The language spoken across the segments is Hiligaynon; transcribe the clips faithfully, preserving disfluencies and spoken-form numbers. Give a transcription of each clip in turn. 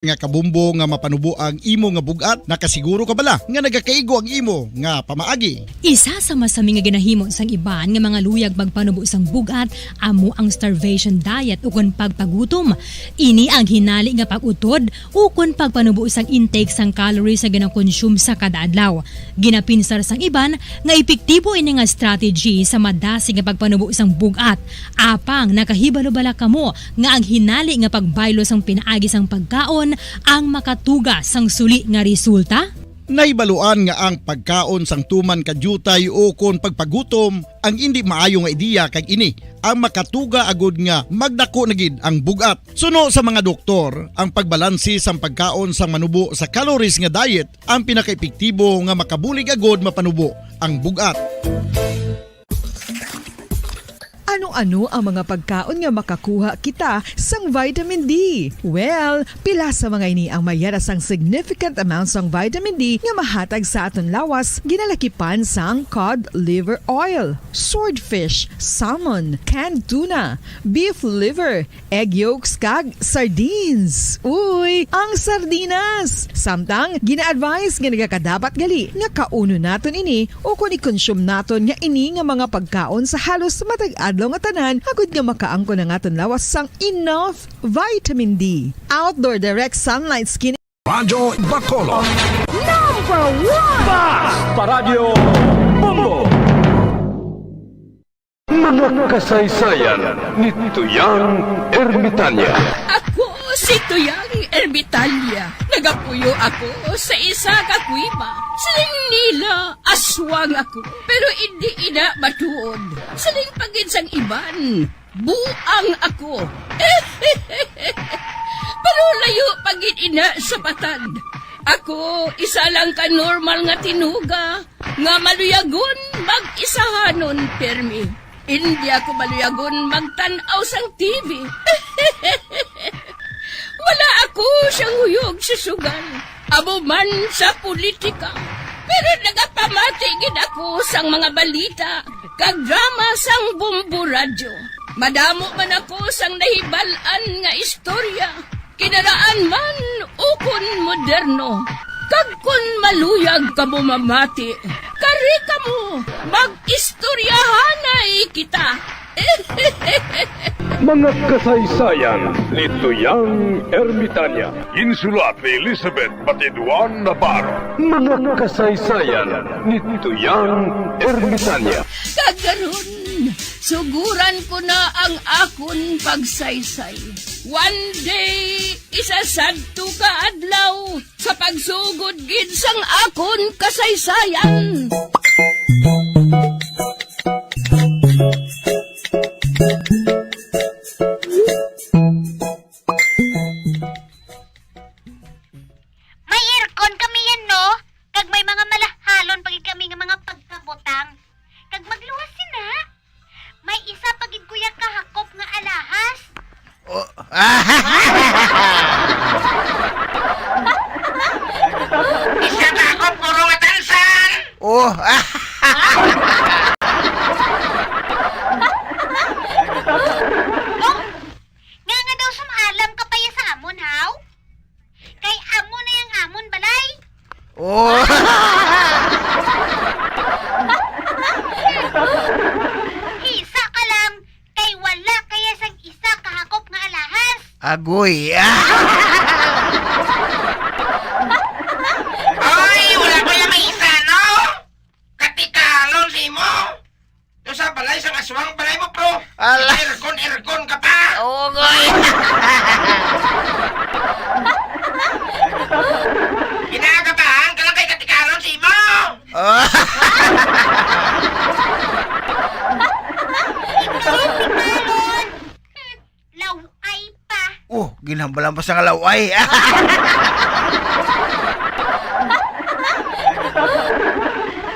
nga kabumbo nga mapanubo ang imo nga bug-at? Nakasiguro ka bala nga nagakaigo ang imo nga pamaagi? Isa sa masami nga ginahimo sang iban nga mga luyag magpanubo sang bug-at amo ang starvation diet ukon pagpagutom. Ini ang hinali nga pag-utod ukon pagpanubo sang intake sang calories nga ginakonsume sa kada adlaw. Ginapinsar sang iban nga epektibo ini nga strategy sa madasig nga pagpanubo sang bug-at. Apang nakahibalo bala kamo nga ang hinali nga pagbaylo sang pinaagi sang pagkaon ang makatuga sang suli nga resulta? Nahibaluan nga ang pagkaon sang tuman ka diutay ukon pagpagutom ang indi maayo nga ideya, kag ini ang makatuga agud nga magdako na gid ang bug-at. Suno sa mga doktor, ang pagbalanse sang pagkaon sang manubo sa calories nga diet ang pinakaepektibo nga makabulig agud mapanubo ang bug-at. Ano-ano ang mga pagkaon nga makakuha kita sang vitamin D? Well, pila sa mga ini ang may yara sang significant amount sang vitamin D nga mahatag sa aton lawas, ginalakipan sang cod liver oil, swordfish, salmon, canned tuna, beef liver, egg yolks, kag sardines. Uy, ang sardinas! Samtang, gina-advise nga nagakadapat gali nga kaunon naton ini ukon i-consume naton nga ini nga mga pagkaon sa halos matag adlaw nga tanan, agud nga makaangkon ang aton lawas sang enough vitamin D. Outdoor Direct Sunlight Skin Radyo Bacolod. Number one! Basta Radyo Bombo! Mga kasaysayan ni Tuyang Ermitanya. Ako si Tuyang Ermitanya. Nagapuyo ako sa isa ka kuweba. Siling nila, aswang ako, pero indi ina matuod. Siling pa gid sang iban, buang ako. Pero layo pa gid ina sa patad. Ako, isa lang ka normal nga tinuga nga maluyagon mag-isahanon pirmi. Indi ako maluyagon magtan-aw sang T V. Wala ako siyang huyog sa sugal, amo man sa politika. Pero nagapamati gid ako sang mga balita kag drama sang Bombo Radyo. Madamo man ako sang nahibal-an nga istorya, kinaraan man ukon moderno. Kag kon maluyag kamo mamati, kari kamo, mag-istoryahanay kita. Mga kasaysayan ni Tuyang Ermitanya. Ginsulat ni Elizabeth Batiduan Navarro. Mga kasaysayan ni Tuyang Ermitanya. Kag karon, suguran ko na ang akon pagsaysay. One day, isasadto ka adlaw, sa pagsugod gid sang akon kasaysayan. May aircon kami yan, no? Kag may mga malahalon pa gid kami nga mga pagkabutang. Kag magluwas sina. May isa pa gid, kuya, kahakop nga alahas. Oh. Isa ka ako, puro nga tansan! Oh. Oh, nga nga daw sumalam ka pa ya sa amon, haw? Kay amo na yang amon balay. Oh. Hisa ka lang, kay wala kaya sang isa ka hakop nga alahas. Agoy. Ay, wala ko yung may isa, no? Katikalon si mo. Doon sa balay, sa aswang balay mo, pro. Ala. Aircon, aircon ka pa. Oo, goy. Ginagabahan ka lang kay katikalon si mo. Oh. Laway pa. Oh, ginhambalan pa sa nga laway.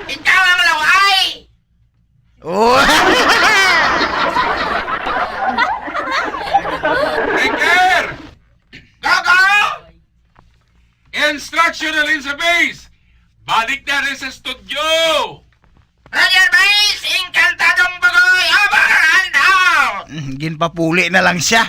Ikaw ang laway. Oh. Breaker! Gogo! Instruction halin sa base! Balik na rin sa studio! Roger Base, Encantadong Bugoy, over and out! Mm, ginpapuli na lang siya.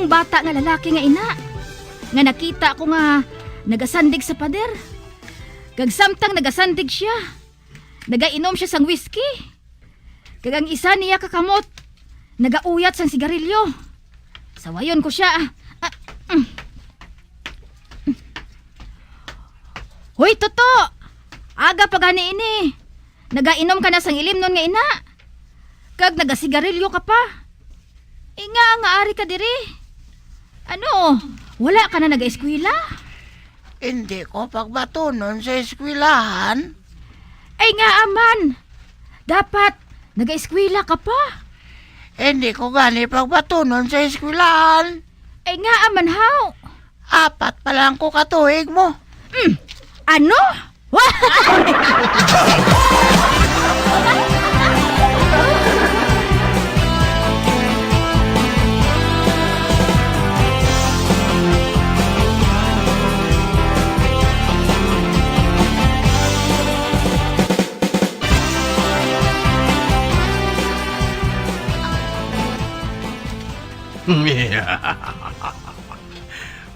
bata nga lalaki nga ina, nga nakita ko nga nagasandig sa pader. Kag samtang nagasandig siya, nagainom siya sang whisky. Kag ang isa niya ka kamot, nagauyat sang sigarilyo. Sawayon ko siya. Ah, mm. Hoy, Toto! Aga pa gani ini. Nagainom ka na sang ilimnon nga ina. Kag nagasigarilyo ka pa. Inga nga ari ka diri. Ano, wala ka na nag-eskwela? Hindi ko pagbatunon sa eskwelahan. Ay nga, aman. Dapat nag-eskwela ka pa. Hindi ko gani pagbatunon sa eskwelahan. Ay nga, aman, haw. Apat pa lang ko katuig mo. Mm. Ano?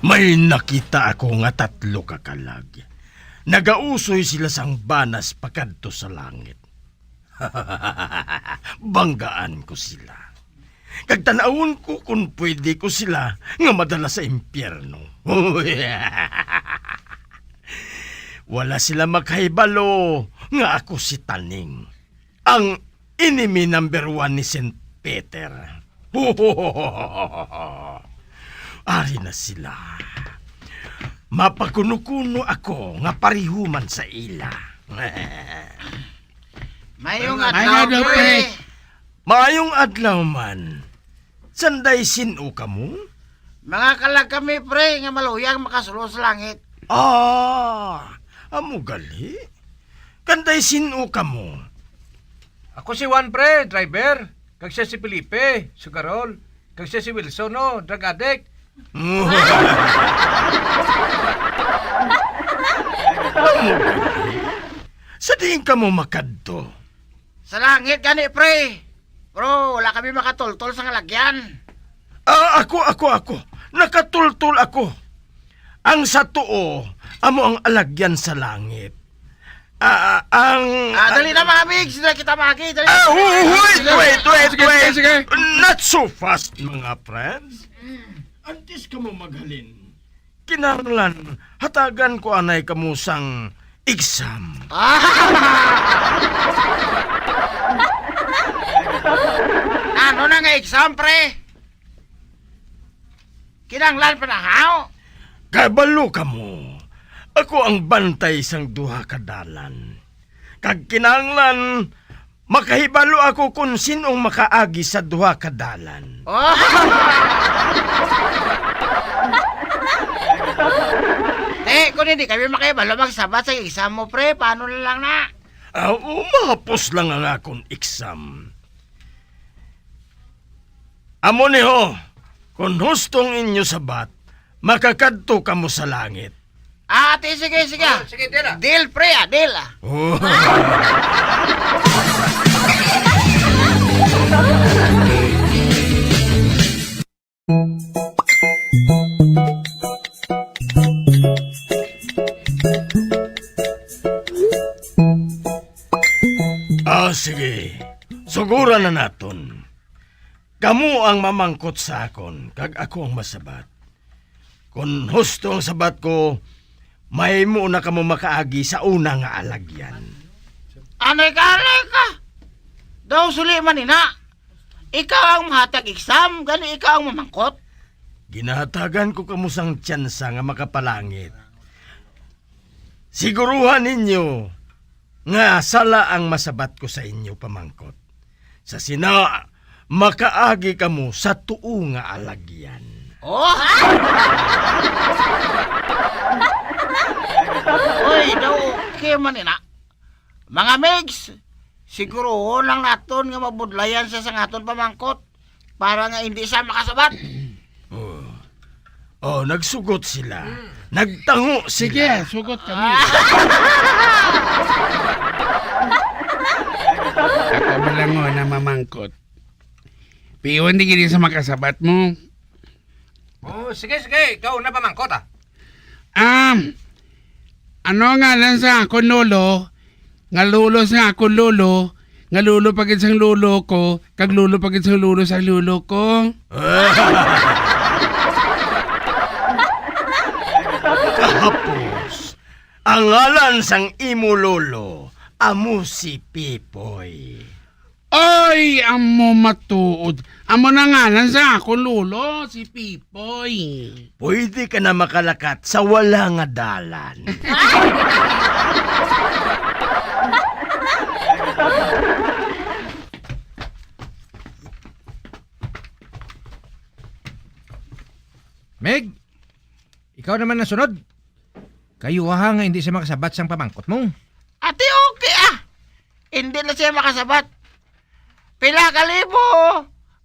May nakita ako nga tatlo ka kalag. Nagausoy sila sang banas pakadto sa langit. Banggaan ko sila. Kag tan-awon ko kon pwede ko sila nga madala sa impyerno. Wala sila makahibalo nga ako si Taning, ang enemy number one ni Saint Peter. Ari na sila. Mapakuno-kuno ako nga pareho man sa ila. Mayong Mayong adlaw, adlaw, pre. pre. Maayong adlaw man. Sanday sin-o kamo? Mga kalag kami, pre, nga maluyag makasulo sa langit. Ah, amo gali? Kanday sin-o kamo? Ako si Juan, pre, driver. Kag siya si Felipe, sugarol. Kag siya si Wilson, no, drug addict. Sa diin kamo makadto? Sa langit gani, pre. Pero wala kami makatultol sa ngalagyan. Ah, ako, ako, ako. Nakatultol ako. Ang sa tuo, amo ang alagyan sa langit. Ah, ang Ah, dali na, mga migs. Dali kita magi. Dali. Ah, hu-, wait, wait, wait, Sige, wait. sige, sige. Not so fast, mga friends. Antes kamo maghalin, kinahanglan hatagan ko anay kamo sang exam. Ah! Ano na nga exam, pre? Kinahanglan pa na, haw? Kabalo kamo, ako ang bantay sang duha ka dalan. Kag kinahanglan makahibalo ako kon sin-ong makaagi sa duha ka dalan. Oh! Te, kung hindi kami makahibalo magsabat sa exam mo, pre, paano na lang na? Ah, oo, mahapos lang ang akon exam. Amo ni ho, kung husto ang inyo sabat, makakadto kamo sa langit. Ah, ate, sige, sige. Oh, sige, deal, ah. Deal, pre, ah, deal, ah. Oh. Ah, sige. Suguran na naton. Kamo ang mamangkot sa akon, kag ako ang masabat. Kon husto ang sabat ko, mahimo na kamo makaagi sa una nga alagyan. Anay ka, anay ka! Daw suli man ina. Ikaw ang mahatag exam, gani ikaw ang mamangkot. Ginahatagan ko kamo sang tsansa nga makapalangit. Siguruhan ninyo nga sala ang masabat ko sa inyo pamangkot. Sa sina, makaagi kamo sa tuo nga alagyan. Oh! Oy, daw okay man ina. Mga migs, siguruhon lang naton nga mabudlayan siya sa aton pamangkot para nga hindi siya makasabat. Oh. Oh, nagsugot sila. Hmm. Nagtango Sige, sila. Sugot kami. Ako malangon na mamangkot. Piyon di gini sa makasabat mo. Oh, sige, sige. Ikaw na pamangkot, ah. Um, ano ngalan sa akon lolo? Nga lolo sa akon lolo? Nga lolo pa gid sang lolo ko? Kag lolo pa gid sang lolo sang lolo ko? Kahapos, ang ngalan sang imo lolo amo si Pipoy. Ay, amo matuod. Amo na ngalan sa akon lolo, si Pipoy. Pwede ka na makalakat sa wala nga dalan. Meg, ikaw naman ang sunod. Kayo ha nga hindi siya makasabat sang pamangkot mo. Ati, okay, ah. Hindi na siya makasabat. Pila ka libo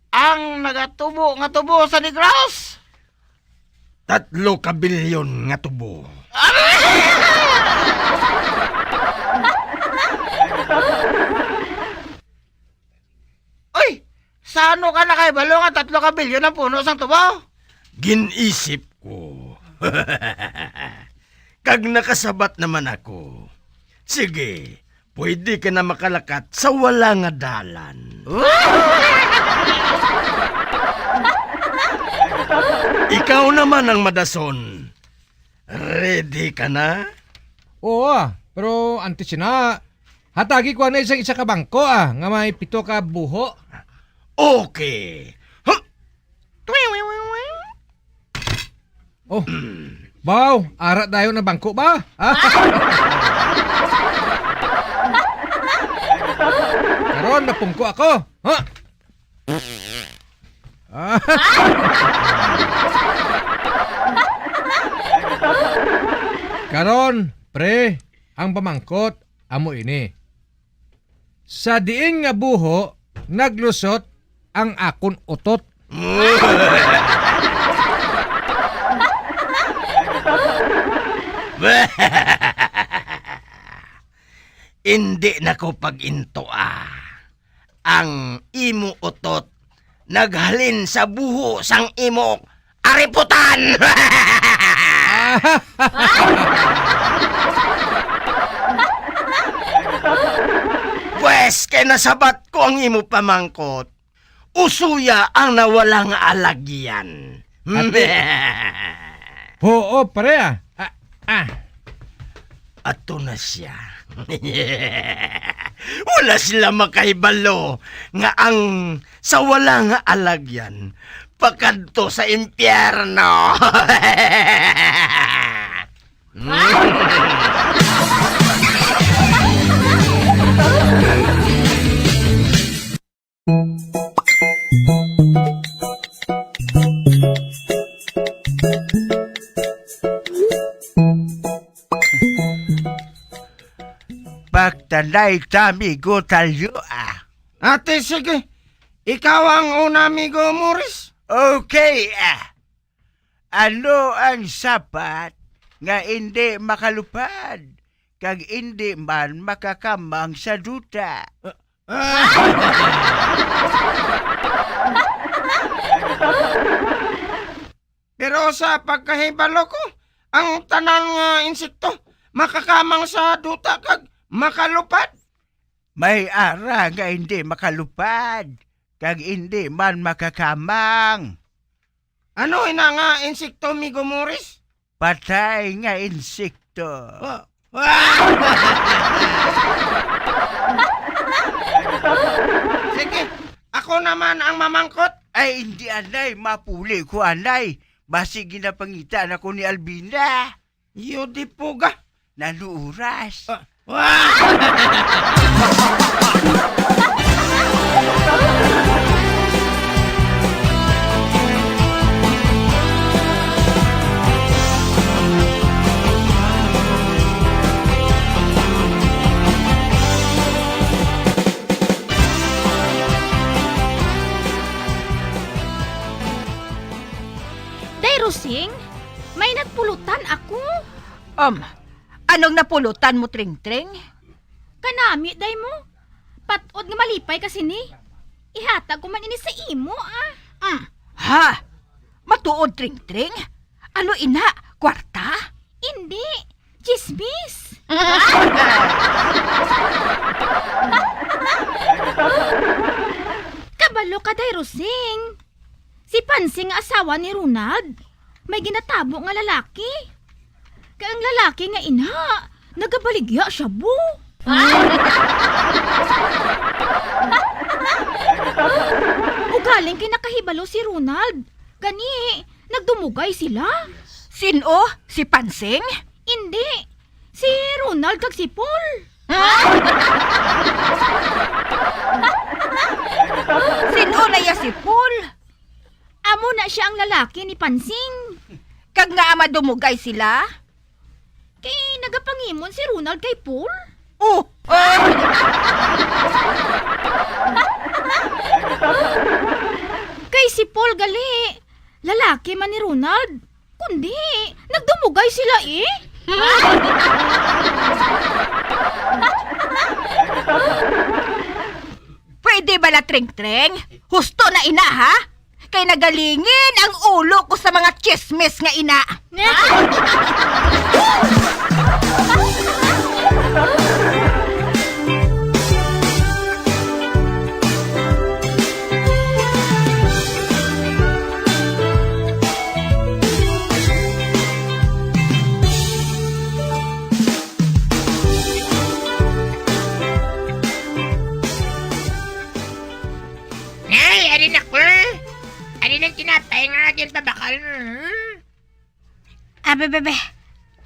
ang nagatubo nga tubo sa Negros? Tatlo ka bilyon nga tubo. Uy, sa ano ka nakahibalo nga tatlo ka bilyon ang puno sang tubo? Gin-isip ko. Kag nakasabat naman ako. Sige, pwede ka na makalakat sa wala nga dalan. Ikaw naman ang madason. Ready ka na? Oo, ah. Pero antes na, hatagi ko na isang isa ka bangko, ah, nga may pito ka buho. Okay. Huh? Oh, baw, ara dayon ang bangko ba? Ha? Karon, napungko ako. Ha? Ah. Karon, pre, ang pamangkot amo ini. Sa diin nga buho naglusot ang akon utot? Indi na ko pag-intoa. Ang imo utot naghalin sa buho sang imo ariputan. Pwes, kay nasabat ko ang imo pamangkot. Usuya ang nawala nga alagyan. Ate. Oo, pare, ah. Ah, ah. Ato na siya. Wala sila makahibalo nga ang sa wala nga alagyan pakadto sa impyerno. Pagtanay ta, amigo Talyo, ah. Ate, sige. Ikaw ang una, amigo Morris. Okay, ah. Ano ang sapat nga indi makalupad, kag indi man makakamang sa duta? Pero sa pagkahibalo ko, ang tanan nga insekto makakamang sa duta kag makalupad. May ara nga indi makalupad, kag indi man makakamang. Ano ina nga insekto, Migo Morris? Patay nga insekto. Ah. Sige, ako naman ang mamangkot. Ay, hindi, anay. Mapuli ko, anay. Basi ginapangita na ko ni Albina. Iyo, di puga. Naluoras. Ah. Day Rosing, may napulutan ako. Um, anong napulutan mo, Tring-tring? Kanami, day mo. Patod nga malipay ka sini. Ihatag ko man ini sa imo, ah. Mm. Ha? Matuod, Tring-Tring? Ano ina? Kwarta? Indi. Chismis. Kabalo ka, Day Rosing. Si Pansing nga asawa ni Ronald, may ginatabo nga lalaki. Kay ang lalaki nga ina, nagabaligya siya, bo. Ugaling kay nakahibalo si Ronald. Gani, nagdumugay sila. Sin-o? Si Pansing? Indi. Si Ronald kag si Paul. Sin-o na iya si Paul? Amo na sia ang lalaki ni Pansing. Kag ngaa madumugay sila? Kay nagapangimon si Ronald kay Paul. Oh! Ah! Kay si Paul gali, lalaki man ni Ronald. Kundi, nagdumugay sila, eh. Pwede bala, Tring-Tring? Husto na ina, ha? Kay nagalingin ang ulo ko sa mga chismis nga ina. Nay, ari na ko. Ari ng tinapay nga ginpabakal mo. Ah, be, be, be.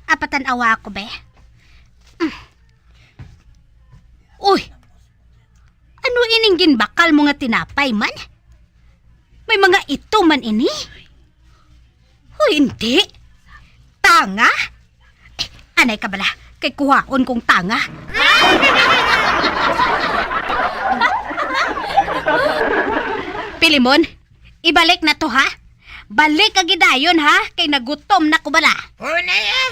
Apatan-awa ako, be. Mm. Uy! Ano ining ginbakal mo nga tinapay man? May mga itom man ini? Uy, hindi. Tanga? Eh, anay ka bala, kay kuhaon kong tanga. Pilimon, ibalik na to, ha? Balik ka gidayon, ha? Kay nagutom na ko bala. Hunay, ah.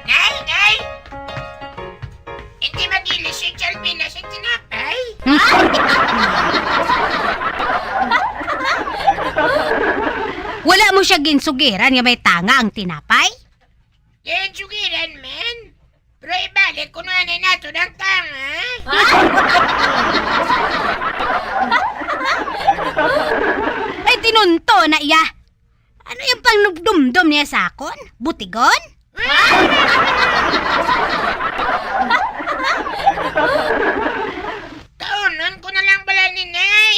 Nay, nay! Hindi mag-ilis si Chalvina sa tinapay? Wala mo siya ginsugiran nga may tanga ang tinapay? Ginsugiran man. Pero ibalik ko na ni nato ng tanga. Ay, tinunto na iya. Ano yung pangdumdom niya sa akon? Butigon? Kaunon ko na lang bala ni Nay.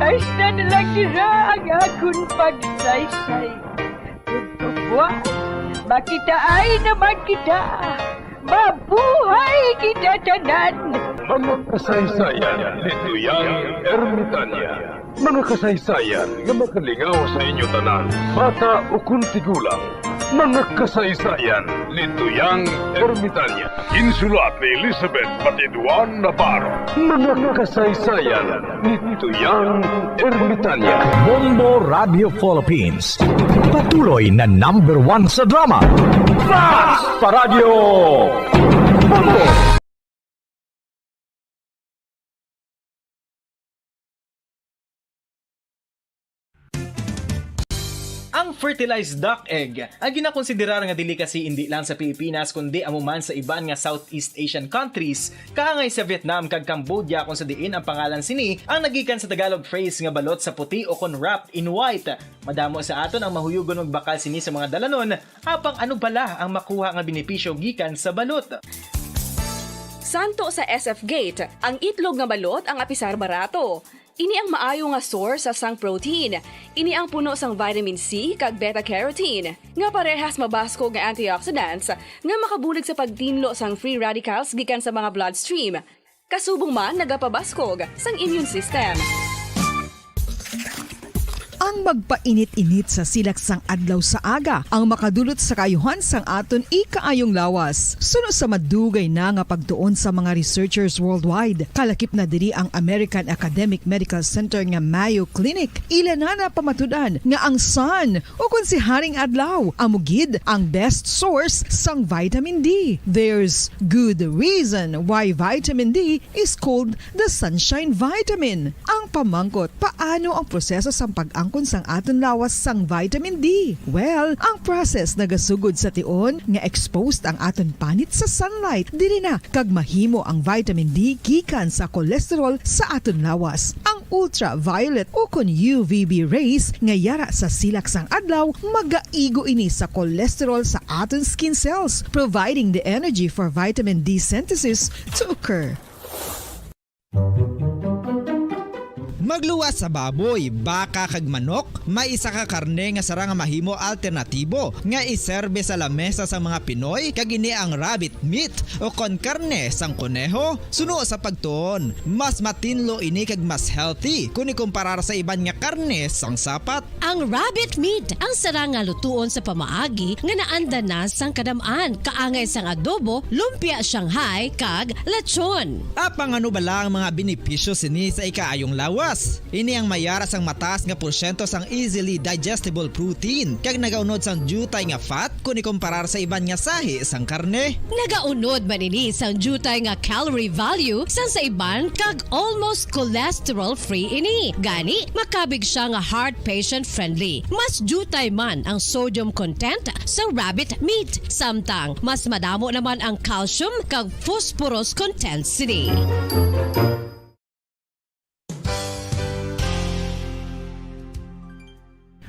Hasta na lang dira ang akon pagsaysay. Ug buwas, makitaay naman kita. Mabuhay kita tanan! Mga kasaysayan ni Tuyang Ermitanya. Mga kasaysayan nga makalingaw sa inyo tanan, bata ukon tigulang. Mga kasaysayan ni Tuyang Ermitanya. Insulat ni Elizabeth Batiduan Navarro. Mga kasaysayan ni Tuyang Ermitanya. Bombo Radio Philippines. Patuloy na number one sa drama. Fast pa Radyo Bombo! Ang fertilized duck egg, ang ginakonsiderar nga delicacy indi lang sa Pilipinas, kundi amo man sa iban nga Southeast Asian countries, kaangay sa Vietnam kag Cambodia, kung sa diin ang pangalan sini ang nagikan sa Tagalog phrase nga balot sa puti o kon wrapped in white. Madamo sa aton ang mahuyugon magbakal sini sa mga dalanon, apang ano bala ang makuha nga benepisyo gikan sa balot? Tanto sa S F Gate, ang itlog nga balot ang apisar barato. Ini ang maayo nga source sa sang protein. Ini ang puno sang vitamin C kag beta carotene, nga parehas mabaskog nga antioxidants nga makabulig sa pagtinlo sang free radicals gikan sa mga bloodstream. Kasubong man nagapabaskog sang immune system. Ang magpainit-init sa silak sang adlaw sa aga ang makadulot sa kaayuhan sang aton ikaayong lawas. Suno sa madugay na nga pagtuon sa mga researchers worldwide, kalakip na diri ang American Academic Medical Center nga Mayo Clinic. Ila na napamatud-an nga ang sun, o kon si Haring Adlaw, amo gid ang best source sang vitamin D. There's good reason why vitamin D is called the sunshine vitamin. Ang pamangkot, paano ang proseso sang pag-angkon sang aton lawas sang vitamin D? Well, ang process nagasugod sa tion nga exposed ang aton panit sa sunlight diri na kag mahimo ang vitamin D gikan sa cholesterol sa aton lawas. Ang ultraviolet o kon U V B rays nga yara sa silak sang adlaw magaigo ini sa cholesterol sa aton skin cells, providing the energy for vitamin D synthesis to occur. Magluwas sa baboy, baka kag manok, may isa ka karne nga sarang nga mahimo alternatibo nga iserbe sa lamesa sang mga Pinoy, kag ini ang rabbit meat o kon karne sang koneho. Suno sa pagtuon, mas matinlo ini kag mas healthy kon ikumparar sa iban nga karne sang sapat. Ang rabbit meat ang sarang nga lutuon sa pamaagi nga naanda na sang kadam-an, kaangay sang adobo, lumpia Shanghai, kag lechon. Apang ano bala ang mga benepisyo sini sa ikaayong lawas? Ini ang may yara sang mataas nga porsyento sang easily digestible protein, kag nagaunod sang diutay nga fat kon ikumparar sa iban nga sahi sang karne. Nagaunod man ini sang diutay nga calorie value sang sa iban, kag almost cholesterol-free ini. Gani, makabig siya nga heart patient-friendly. Mas diutay man ang sodium content sa rabbit meat, samtang mas madamo naman ang calcium kag phosphorus content sini.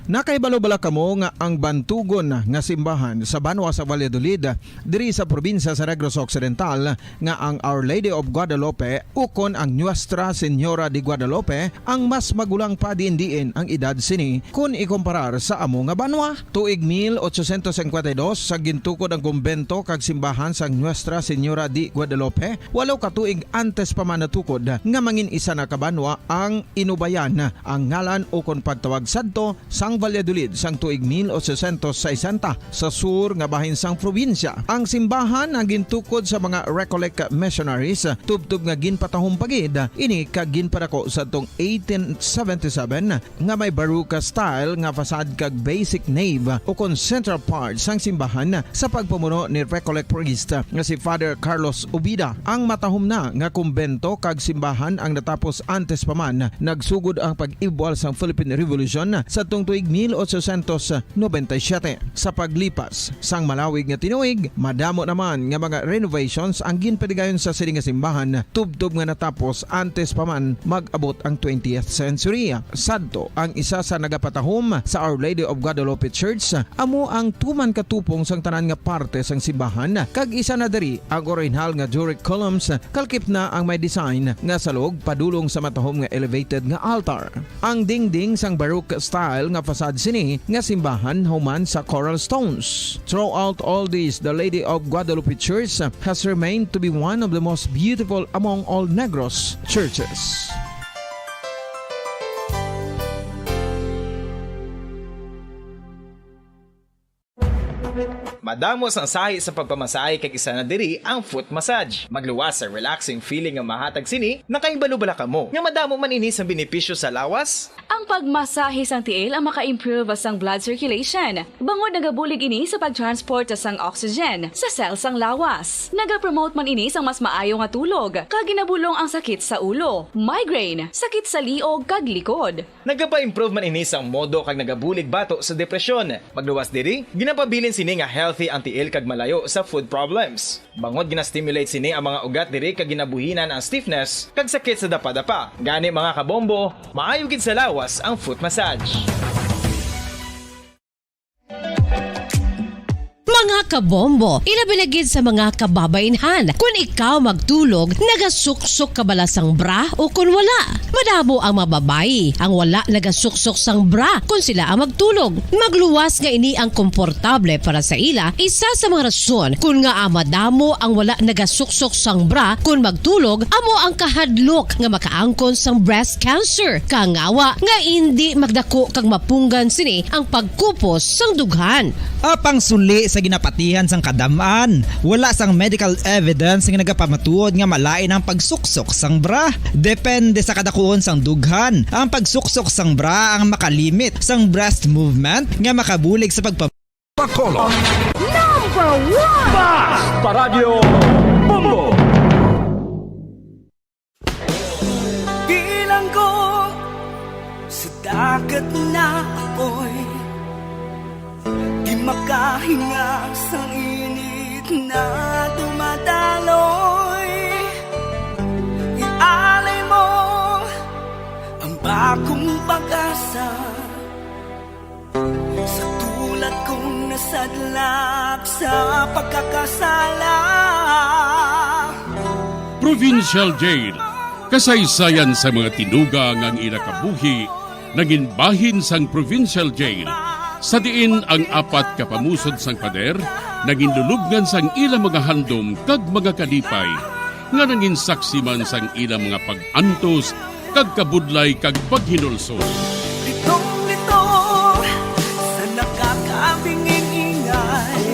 Nakahibalo bala kamo nga ang bantugon nga simbahan sa banwa sa Valladolid, diri sa probinsya sa Negros Occidental, nga ang Our Lady of Guadalupe ukon ang Nuestra Señora de Guadalupe ang mas magulang pa diin-diin ang edad sini kon ikumparar sa amo nga banwa? Tuig mil ochocientos cincuenta y dos, sa gintukod ang kumbento kag simbahan sang Nuestra Señora de Guadalupe, walo ka tuig antes pa man natukod nga mangin isa na ka banwa ang Inubayan ang ngalan ukon pagtawag sadto sang Valladolid sang tuig mil ochocientos sesenta sa sur nga bahin sang probinsya. Ang simbahan ang gintukod sa mga Recollect missionaries, tubtob nga ginpatahom pa gid ini kag ginpadako sadtong eighteen seventy-seven, nga may Baroque style nga facade kag basic nave ukon central part sang simbahan sa pagpamuno ni Recollect priest nga si Father Carlos Ubida. Ang matahom na nga kumbento kag simbahan ang natapos antes pa man nagsugod ang pag-ibwal sang Philippine Revolution sadtong tuig mil ochocientos noventa y siete. Sa paglipas sang malawig nga tinuig, madamo naman nga mga renovations ang ginpaligayon sa sini nga simbahan, tubtob nga natapos antes pa man mag-abot ang twentieth century. Sadto, ang isa sa nagapatahom sa Our Lady of Guadalupe Church amo ang tuman ka tupong sang tanan nga parte sang simbahan, kag isa na diri ang orihinal nga Doric columns, kalakip na ang may design nga salog padulong sa matahom nga elevated nga altar. Ang dingding sang Baroque style nga facade sini nga simbahan human sa coral stones. Throughout all this, the Lady of Guadalupe Church has remained to be one of the most beautiful among all Negros churches. Madamo sang sahi sa pagpamasahe, kag isa na diri ang foot massage. Magluwas sa relaxing feeling nga mahatag sini. Nakahibalo bala kamo nga madamo man ini sang benepisyo sa lawas? Ang pagmasahe sang tiil ang maka-improve sang blood circulation, bangod nagabulig ini sa pag-transport sang oxygen sa cell sang lawas. Nagapromote man ini sang mas maayo nga tulog, kag ginabulong ang sakit sa ulo, migraine, sakit sa liog kag likod. Nagapa-improve man ini sang modo kag nagabulig bato sa depresyon. Magluwas diri, ginapabilin sini nga healthy ang tiil kag malayo sa foot problems. Bangod gina-stimulate sini ang mga ugat diri kag ginabuhinan ang stiffness kag sakit sa dapadapa. Gani, mga kabombo, maayo gid sa lawas ang foot massage. Mga Kabombo, ilabi na gid sa mga kababainhan. Kun ikaw magtulog, nagasuksok ka bala sang bra o kun wala? Madamo ang mga babayi ang wala nagasuksok sang bra kun sila ang magtulog. Magluwas nga ini ang komportable para sa ila, isa sa mga rason kun ngaa madamo ang wala nagasuksok sang bra kun magtulog, amo ang kahadlok nga makaangkon sang breast cancer. Kangawa nga indi magdako kag mapunggan sini ang pagkupos sang dughan. Apang suli sa ginapatihan sang kadam-an, wala sang medical evidence nga nagapamatuod nga malain ang pagsuksok sang bra. Depende sa kadakuon sang dughan, ang pagsuksok sang bra ang makalimit sang breast movement nga makabulig sa pagpa- Bacolod. Number one! Bas! Paradyo Bombo! Bilanggo sa dagat na apoy, di makahinga sang init na dumadaloy. Ialay mo ang bagong pag-asa sa tulad kong nasadlak sa pagkakasala. Provincial Jail, kasaysayan sa mga tinuga nga ang ila kabuhi nangin bahin sang Provincial Jail, sa diin ang apat ka pamusod sang pader nangin lulubngan sang ila mga handom kag mga kalipay, nga nangin saksi man sang ila mga pag-antos kag kabudlay kag paghinulsol. Litong-lito sa nakakabinging ingay,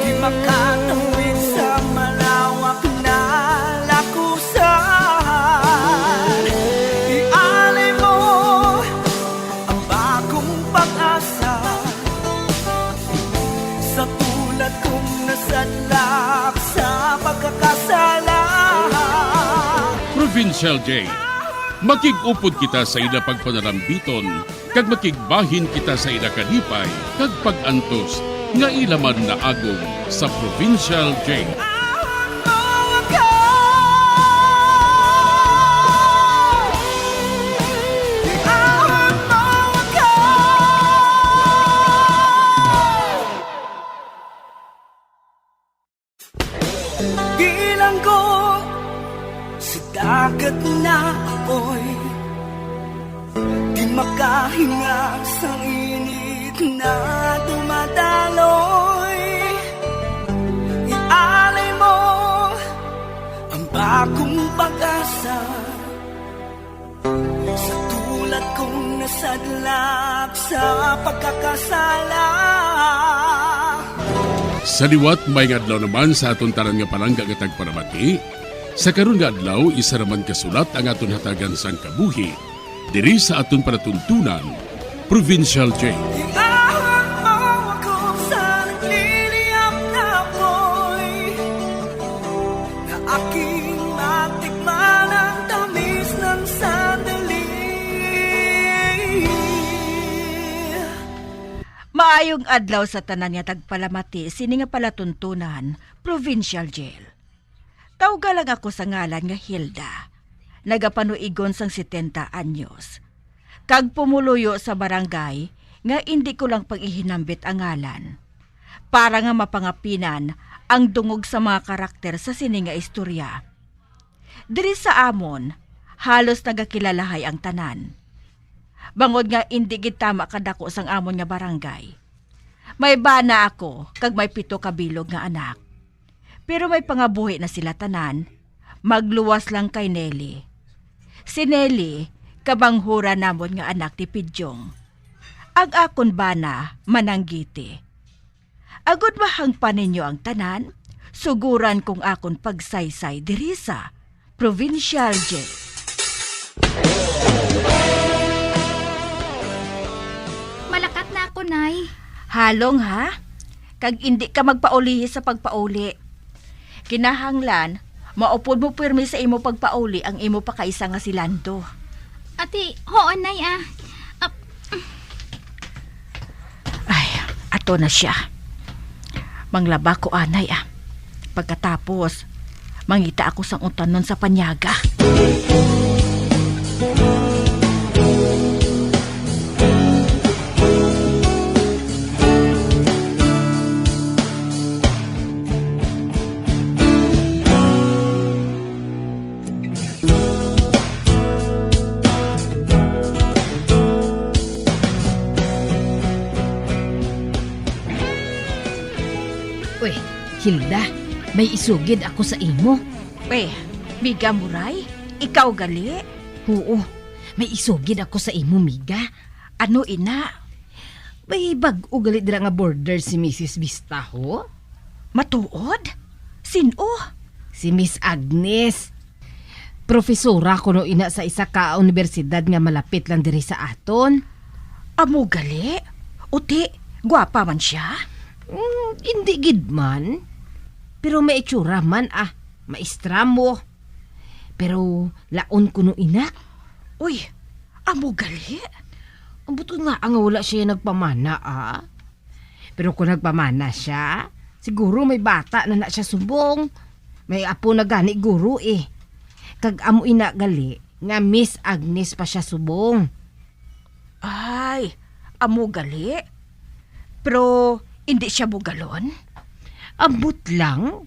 di makatawid sa malawak na lakusan. Ialay mo ang bagong pag-asa sa tulad kong nasadlak sa pagkakasala. Provincial Jail. Makig-upod kita sa ila pagpanarambiton, kag makigbahin kita sa ila kalipay kag pag-antos nga ila man naagom sa Provincial Jail. Bilanggo sa dagat na apoy, di makahinga sa init na dumadaloy. Ialay mo ang bagong pag-asa sa tulad kong nasadlak sa pagkakasala. Sa liwat, maayong adlaw naman sa aton tanan nga palangga nga tagpalamati. Sa karon nga adlaw, isa naman ka sulat ang aton hatagan sang kabuhi diri sa aton palatuntunan, Provincial Jail. Iahon mo ako sa nagliliyab na apoy, na aking matikman ang tamis ng sandali. Maayong adlaw sa tanan nga tagpalamati sini nga palatuntunan, Provincial Jail. Tawga lang ako sa ngalan nga Hilda. Nagapanuigon sang setenta anyos. Kag pumuluyo sa barangay nga indi ko lang pag-ihinambit ang ngalan, para nga mapangapinan ang dungog sa mga karakter sa sini nga istorya. Diri sa amon, halos nagakilalahay ang tanan. Bangod nga indi gid tama kadako sang amon nga barangay. May bana ako kag may pito ka bilog nga anak. Pero may pangabuhi na sila tanan, magluwas lang kay Nelly. Si Nelly, kabanghuran namon nga anak ni Pidyong. Ang akon bana, Mananggiti. Agod mahangpan ninyo ang tanan, suguran kong akon pagsaysay diri sa Provincial Jail. Malakat na ako, Nay. Halong, ha? Kag indi ka magpaulihi sa pagpauli. Kinahanglan, maupod mo pirmi sa imo pagpauli ang imo pakaisa nga si Lando. Ati, huo, Nay, ah. Ap- Ay, ato na siya. Manglaba ko anay, ah. Pagkatapos, mangita ako sang utanon sa panyaga. Uy, Hilda, may isugid ako sa imo. Uy, Miga Muray, ikaw gali? Oo, may isugid ako sa imo, Miga. Ano ina? May bag-o gali dira nga boarder si Misis Vista, ho? Matuod? Sin-o? Si Miss Agnes. Profesora kuno ina sa isa ka unibersidad nga malapit lang diri sa aton. Amo gali? Uti, gwapa man siya? Mm, hindi gid man. Pero may itsura man, ah. Maestra mo. Pero laon kuno ina. Uy, amo gali? Ambot ko nga nga wala siya nagpamana, ah. Pero kung nagpamana siya, siguro may bata na na siya subong. May apo na gani guro, eh. Kag amo ina gali nga Miss Agnes pa siya subong. Ay, amo gali? Pero hindi siya bugalon? Ambot lang.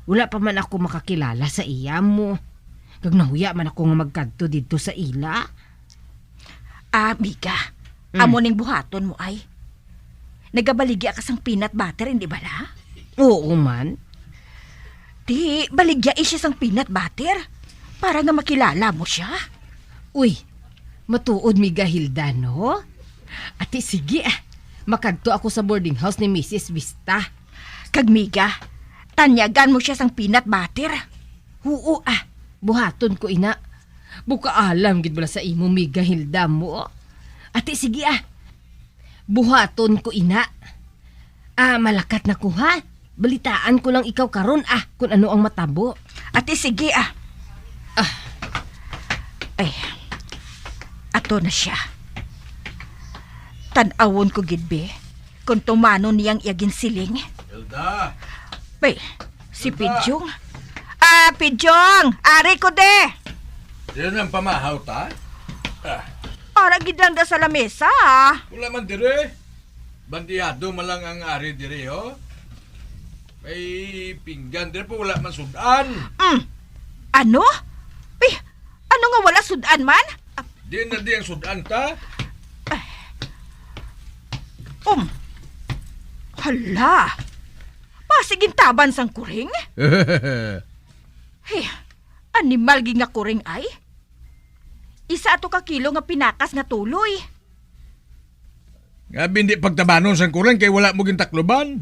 Wala pa man ako makakilala sa iya mo. Kag nahuya man ako nga magkadto didto sa ila. Ah, Miga, Mm. amo ning buhaton mo ay. Nagabaligya ka sang peanut butter, hindi bala? Oo man. Di, baligya siya sang peanut butter para nga makilala mo siya. Uy, matuod, Miga Hilda, no? Ati, sige, ah. Makadto ako sa boarding house ni Misis Vista. Kag Miga, tanyagan mo siya sang peanut butter. Oo, ah. Buhaton ko ina. Bukaalam gid bala sa imo, Miga Hilda mo. Ati, sige, ah. Buhaton ko ina. Ah, malakat na ko, ha? Balitaan ko lang ikaw karon, ah, kung ano ang matabo. Ati, sige, ah. Ah. Ay, ato na siya. Tan-awon ko gid, be, kung tumano niyang iya ginsiling. Hilda! Bay, si Hilda! Pidyong. Ah, Pidyong! Ari ko, de! Diyan ang pamahaw ta? Ah. Ara gid lang da sa lamesa, ah. Wala man dire. Bandihado man lang ang ari dire, oh. May pinggan dire po, wala man sudan. Mm. Ano? Uy, ano nga wala sudan man? Di na di ang sudan ta? Um. Hala. Basig gintaban sang kuring? Hey, animal gid nga kuring ay. Isa ato ka kilo nga pinakas nga tuloy. Nga bindi pagtabanon sang kuring kay wala mo gintakloban.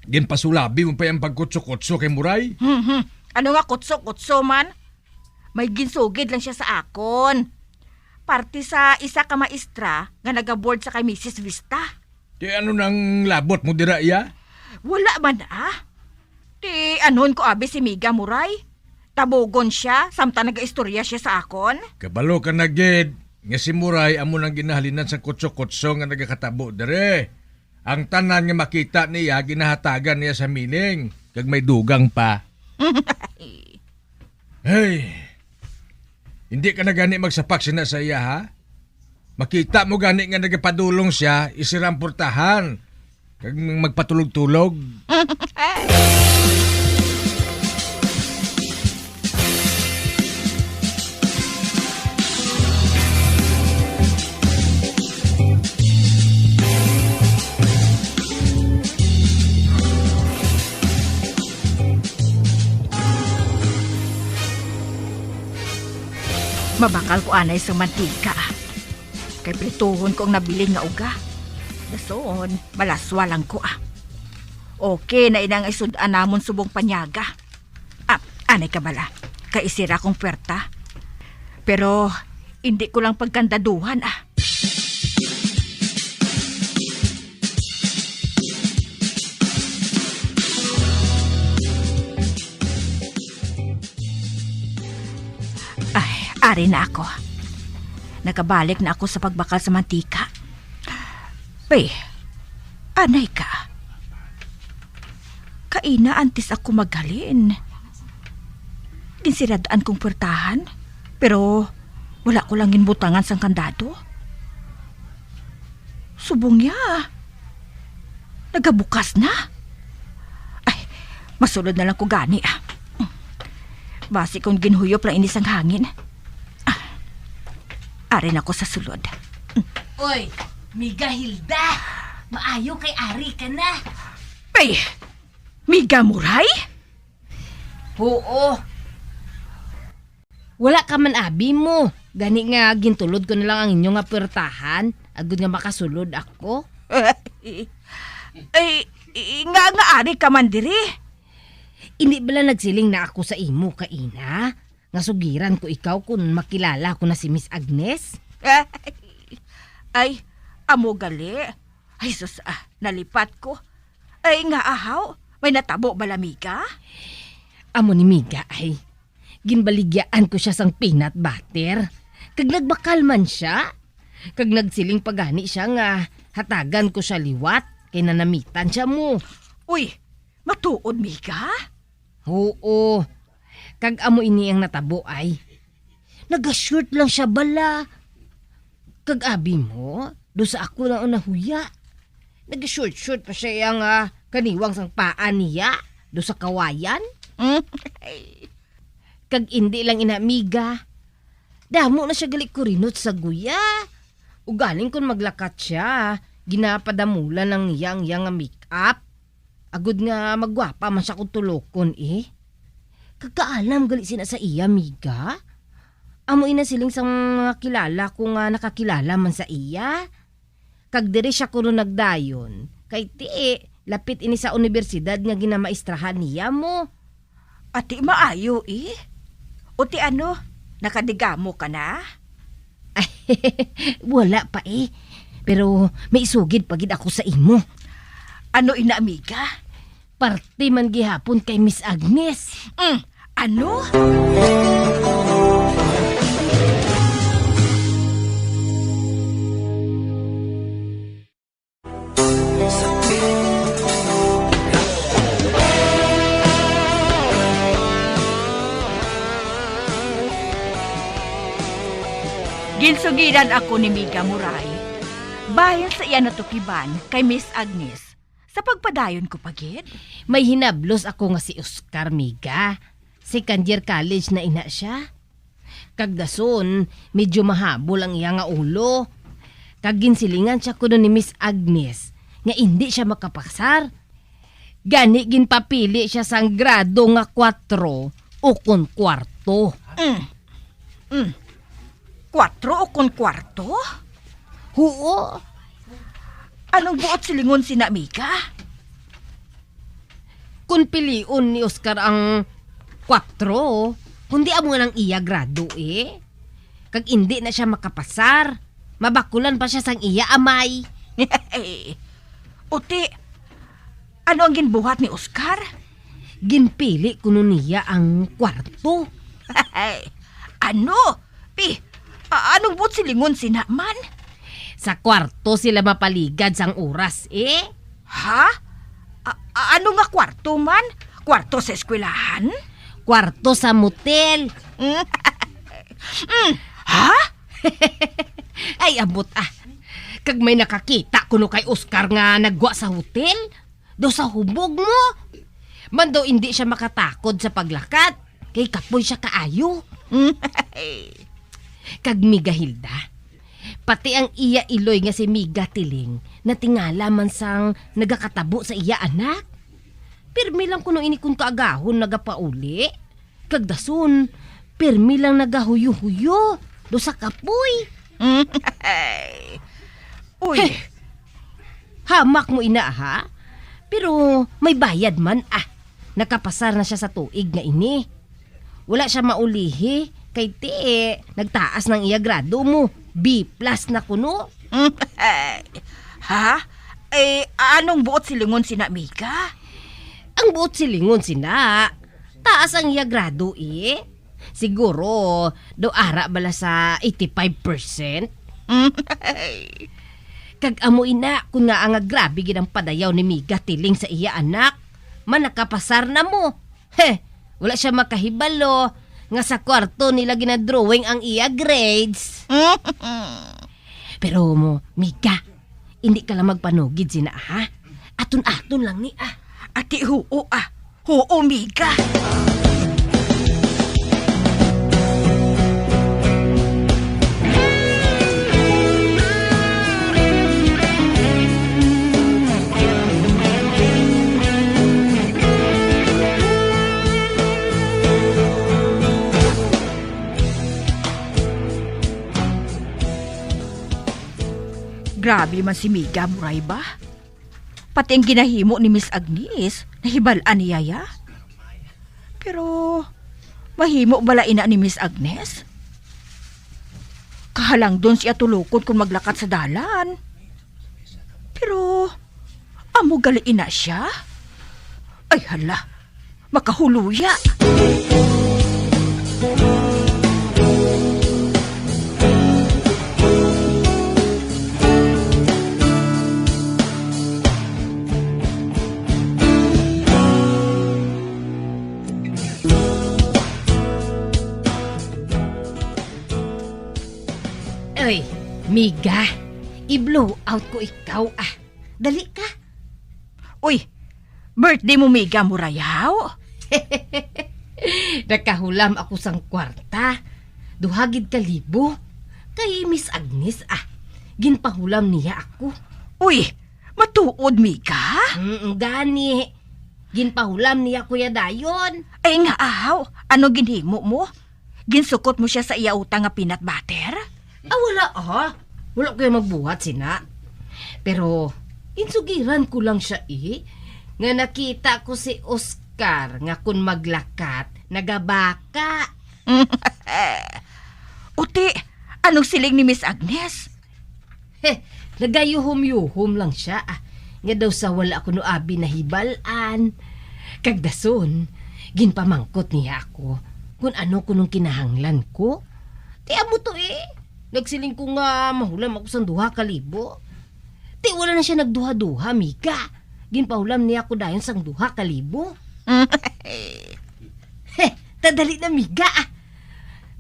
Ginpasulabi mo pa yung pagkutso-kutso kay Muray. Hmm, hmm. Ano nga kutso-kutso man? May ginsugid lang siya sa akon. Parte sa isa ka maestra nga nagaboard sa kay Misis Vista. Di ano nang labot mo dira, iya? Wala man, ah. Di anon ko abi si Miga Muray. Tabugon siya, samtang nagaistorya siya sa akon. Kabalo ka na gid nga si Muray amo nang ginahalinan sa kutso-kutso nga nagakatabo diri. Ang tanan nga makita niya, ginahatagan niya sa miling, kag may dugang pa. Hey, hindi ka na gani magsapak sina sa iya, ha? Makita mo gani nga nagapadulong siya, isira ang portahan, kag magpatulog-tulog. Mabakal ko anay sa mantika. Kay prituhon ko ang nabilin nga uga. Dason, malaswa lang ko, ah. Okay na inang isud-an namon subong panyaga. Ah, anay ka bala. Kay isira kong puwerta. Pero, hindi ko lang pagkandaduhan, ah. Ay, ari na ako. Nakabalik na ako sa pagbakal sa mantika. Be, anay ka. Kaina antes ako maghalin. Ginsirad-an kong puwertahan, pero wala ko lang ginbutangan sang kandado. Subong niya. Nagabukas na. Ay, masulod na lang ko gani, ah. Basi kung ginhuyop lang ini sang hangin. Ah, ari na ko sa sulod. Oy, Miga Hilda, maayo kay ari ka na. Ay, Miga Muray? Oo. Wala ka man abi mo. Gani nga gintulod ko na lang ang inyo nga puwertahan, agod nga makasulod ako. Ay, i-, nga, nga ari ka man diri? Indi bala nagsiling na ako sa imo kaina nga sugiran ko ikaw kun makilala ko na si Miss Agnes? Ay, amo gali. Ay, sus, ah, nalipat ko. Ay, nga ahaw, may natabo bala, Miga? Amo ni Miga, ay. Ginbaligyaan ko siya sang peanut butter. Kag nagbakal man siya. Kag nagsiling pa gani siya nga hatagan ko siya liwat, kay nanamitan siya mo. Uy, matuod, Miga? Oo. Kag amo ini ang natabo, ay. Naga-short lang siya bala. Kag abi mo, do sa ako lang ang nahuya. Naga-short-short pa siya iya nga kaniwang sang paa niya, do sa kawayan. Kag indi lang ina, Miga. Damo na siya gali kurinot sa guya. Ugaling kon maglakat siya, ginapadamulan lang niya ang iya nga make-up. Agod nga magwapa man siya kung tulokon, eh. Kag kaalam gali sina sa iya, Miga. Amo ina siling sang mga kilala ko nga nakakilala man sa iya. Kag diri siya kuno nagdayon, kay ti, lapit ini sa unibersidad nga ginamaistrahan niya mo. Ati maayo, eh. O ti ano, nakadigamo ka na? Wala pa, eh. Pero may isugid pa gid ako sa imo. Ano ina, amiga? Parte man gihapon kay Miss Agnes. Mm, ano? Ginsugiran ako ni Miga Muray bahin sa iya natukiban kay Miss Agnes. Sa pagpadayon ko pa gid, may hinablos ako nga si Oscar, Miga. Second year college na ina siya. Kag dason, medyo mahabol ang iya nga ulo. Kag ginsilingan siya kuno ni Miss Agnes nga indi siya makapasar. Gani ginpapili siya sang grado nga kwatro ukon kwarto. Mm. Mm. Kwatro ukon kwarto? Huo. Anong buot silingon sina, Miga? Kon pilion ni Oscar ang kwatro, kundi amo nang iya grado, eh. Kag indi na siya makapasar, mabakulan pa siya sang iya amay. Uti, ano ang ginbuhat ni Oscar? Ginpili kuno niya ang kwarto. Ano? Pi, a-, anong buot silingon sina man? Sa kwarto sila mapaligad sang oras, eh. Ha? A-, a-, ano nga kwarto man? Kwarto sa eskwelahan? Kwarto sa motel. Mm, ha? Ay, abot, ah. Kag may nakakita kuno kay Oscar nga naggwa sa hotel. Daw sa hubog mo. Man daw indi siya makatakod sa paglakat, kay kapoy siya kaayo. Kag Miga Hilda, pati ang iya iloy nga si Miga Tiling natingala man sang nagakatabo sa iya anak. Pirmi lang kuno ini kon kaagahon nagapauli. Kag dason, pirmi lang nagahuyo-huyo do sa kapoy. Uy. Heh. Hamak mo ina, ha? Pero may bayad man, ah. Nakapasar na siya sa tuig nga ini. Wala siya maulihi, kay ti, nagtaas ng iya grado mo. B plus na kuno. Ha? Eh, anong buot silingon sina, Miga? Ang buot silingon sina, taas ang iya grado, eh. Siguro, do ara bala sa eighty-five percent. Kag amo ina, kun nga nga grabe gid ang padayaw ni Miga Tiling sa iya anak, man nakapasar na mo. He, wala siya makahibalo nga sa kwarto nila ginadrawing ang iya grades. Pero mo, Miga, hindi ka lang magpanugid sina, ha? Aton-aton lang ni, ah. Ati, huo, ah. Huo, Miga. Grabe man si Miga Muray ba? Pati ang ginahimo ni Miss Agnes, nahibal-an niya ya. Pero, mahimo bala ina ni Miss Agnes? Kahalangdon siya tulukon kung maglakat sa dalan. Pero, amo gali ina siya? Ay hala, makahuluya. Ay, Miga, i-blow out ko ikaw, ah. Dali ka. Uy, birthday mo, Miga Muray, haw? Nakahulam ako sang kwarta. Duha gid ka libo. Kay Miss Agnes, ah. Ginpahulam niya ako. Uy, matuod, Miga? Mm, gani. Ginpahulam niya ko ya dayon. Ay nga, ahaw. Ano ginhimo mo? Ginsukot mo siya sa iya utang nga peanut butter? Ah, wala, ah. Wala ko yung magbuhat sina. Pero, insugiran ko lang siya, eh, nga nakita ko si Oscar nga kun maglakat, nagabaka. Uti, anong siling ni Miss Agnes? He, nagayuhom-yuhom lang siya, ah, nga daw sa wala kuno abi nahibal-an. Kag dason, ginpamangkot niya ako kun ano kunong kinahanglan ko. Ti amo to, eh. Nagsiling ko nga mahulam ako sang duha ka libo. Ti wala na siya nagduha-duha, Miga. Ginpahulam niya ako dayon sang duha ka libo. He, ta dali na, Miga, ah.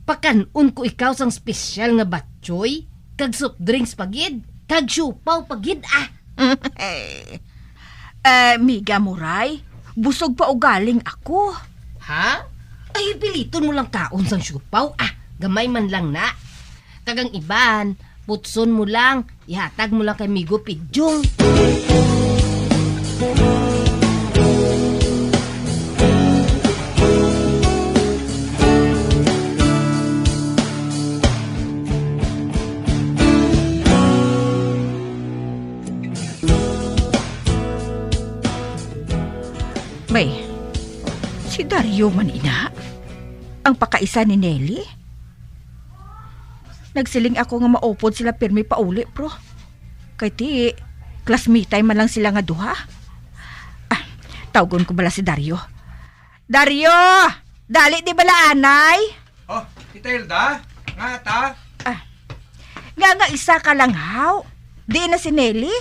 Pakan-on ko ikaw sang espesyal nga batchoy, kag soft drinks pa gid, kag siopao pa gid, ah. Eh, Miga Muray, busog pa ugaling ako. Ha? Ay, piliton mo lang kaon sang siopao, ah. Gamay man lang na. Kag ang iban, putson mo lang, ihatag mo lang kay Migo Pidyong. May, si Dario man ina? Ang pakaisa ni Nelly? Nagsiling ako nga maupod sila pirmi pauli, pro. Kay ti, classmate man lang sila nga duha. Ah, tawgon ko bala si Dario. Dario! Dali di bala, anay? Oh, Tita Hilda? Nga ta? Ah, nga nga isa ka lang, haw? Di na si Nelly?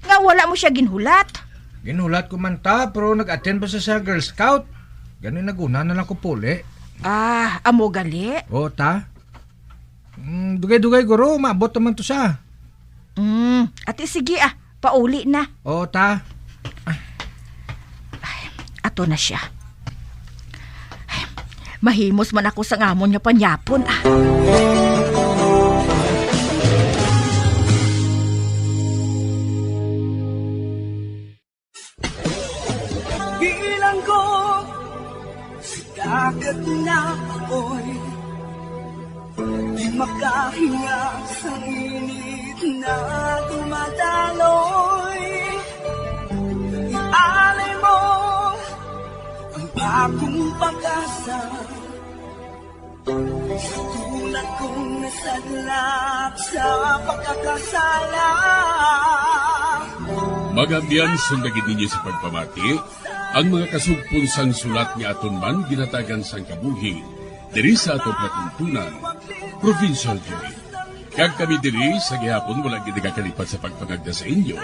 Nga wala mo siya ginhulat? Ginhulat ko man ta, pero nag-attend pa sa, sa Girl Scout. Gani naguna na lang ko puli. Ah, amo gali? Oo, ta. Mm, dugay-dugay, guro. Maabot naman to sa. Mm, ati, sige, ah. Pauli na. Oo, ta. Ah. Ay, ato na siya. Ay, mahimos man ako sa ngamon nga panyapon, ah. Bilanggo sa dagat na apoy, di makahinga sa init na dumadaloy. Ialay mo ang bagong pag-asa. Sa tulad kong nasadlak sa pagkakasala. Mga abyan, sundagin ninyo sa pagpamati ang mga kasugpon sang sulat nga aton man ginhatagan sang kabuhi diri sa aton palatuntunan, Provincial Joy. Kag kami diri sa gihapon wala gid nagakalipat sa pagpangagda sa inyo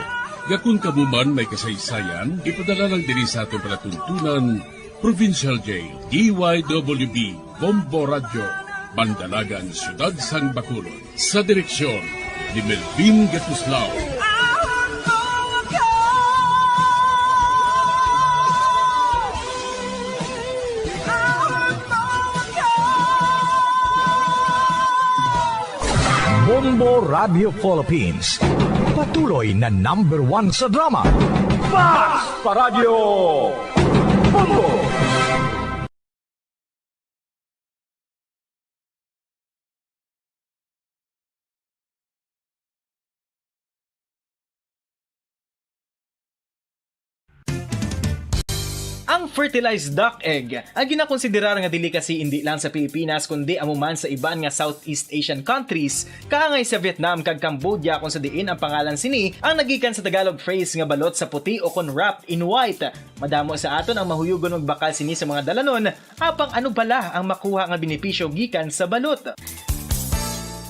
nga kon kamo man may kasaysayan, ipadala lang diri sa aton palatuntunan, Provincial Jail, D Y W B, Bombo Radyo, Mandalagan, Siyudad sang Bacolod. Sa direksyon ni Melvin Gatuslao. Bombo Radio Philippines. Patuloy na number one sa drama. Mas pa Radyo Bombo! Ang fertilized duck egg, ang ginakonsiderar nga delicacy indi lang sa Pilipinas kundi amo man sa iban nga Southeast Asian countries, kaangay sa Vietnam kag Cambodia, kung sa diin ang pangalan sini ang nagikan sa Tagalog phrase nga balot sa puti o kon wrapped in white. Madamo sa aton ang mahuyugon magbakal sini sa mga dalanon, apang ano bala ang makuha nga benepisyo gikan sa balot?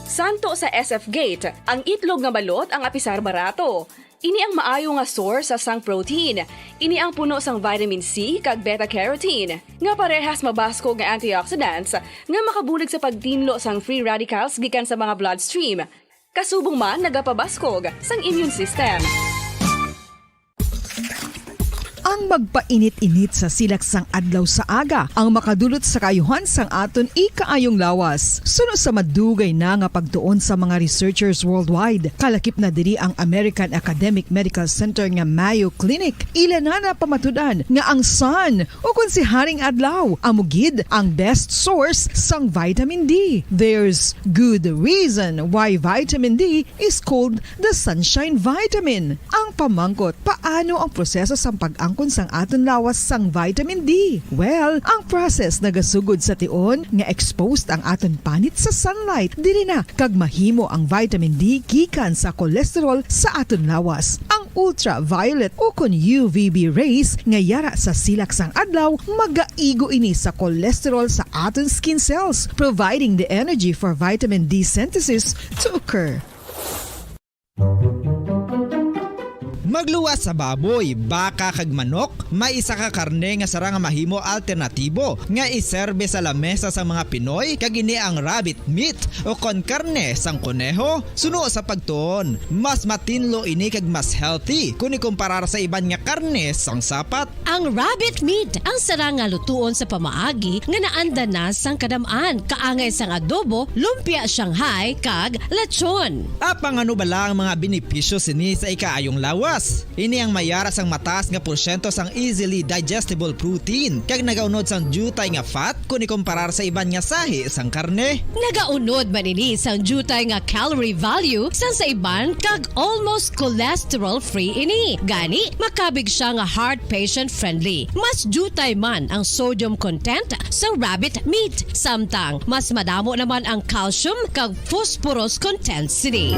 Santo sa S F Gate, ang itlog nga balot ang apisar barato. Ini ang maayo nga source sa sang protein. Ini ang puno sang vitamin C kag beta-carotene, nga parehas mabaskog nga antioxidants nga makabulig sa pagtinlo sang free radicals gikan sa mga bloodstream. Kasubong man nagapabaskog sang immune system. Ang magpainit-init sa silak sang adlaw sa aga ang makadulot sa kaayuhan sang aton ikaayong lawas. Suno sa madugay na nga pagtuon sa mga researchers worldwide, kalakip na diri ang American Academic Medical Center nga Mayo Clinic, ila na napamatud-an nga ang sun, o kon si Haring Adlaw, amo gid ang best source sang vitamin D. There's good reason why vitamin D is called the sunshine vitamin. Ang pamangkot, paano ang proseso sang pag-angkon sang aton lawas sang vitamin D? Well, ang process nagasugod sa tion nga exposed ang aton panit sa sunlight. Diri na kag mahimo ang vitamin D gikan sa cholesterol sa aton lawas. Ang ultraviolet o kon U V B rays nga yara sa silak sang adlaw magaigo ini sa cholesterol sa aton skin cells, providing the energy for vitamin D synthesis to occur. Magluwas sa baboy, baka kag manok, may isa ka karne nga sarang nga mahimo alternatibo nga iserbe sa lamesa sang mga Pinoy, kag ini ang rabbit meat o kon karne sang koneho. Suno sa pagtuon, mas matinlo ini kag mas healthy kon ikumparar sa iban nga karne sang sapat. Ang rabbit meat ang sarang nga lutuon sa pamaagi nga naanda na sang kadam-an, kaangay sang adobo, lumpia Shanghai, kag lechon. Apang ano bala ang mga benepisyo sini sa ikaayong lawas? Ini ang mayara sang mataas nga porsyento sang easily digestible protein kag nagaunod sang diutay nga fat kon ikumparar sa iban nga sahi sang karne. Nagaunod man ini sang diutay nga calorie value sang sa iban kag almost cholesterol-free ini. Gani, makabig sia nga heart patient-friendly. Mas diutay man ang sodium content sa rabbit meat, samtang mas madamo naman ang calcium kag phosphorus content sini.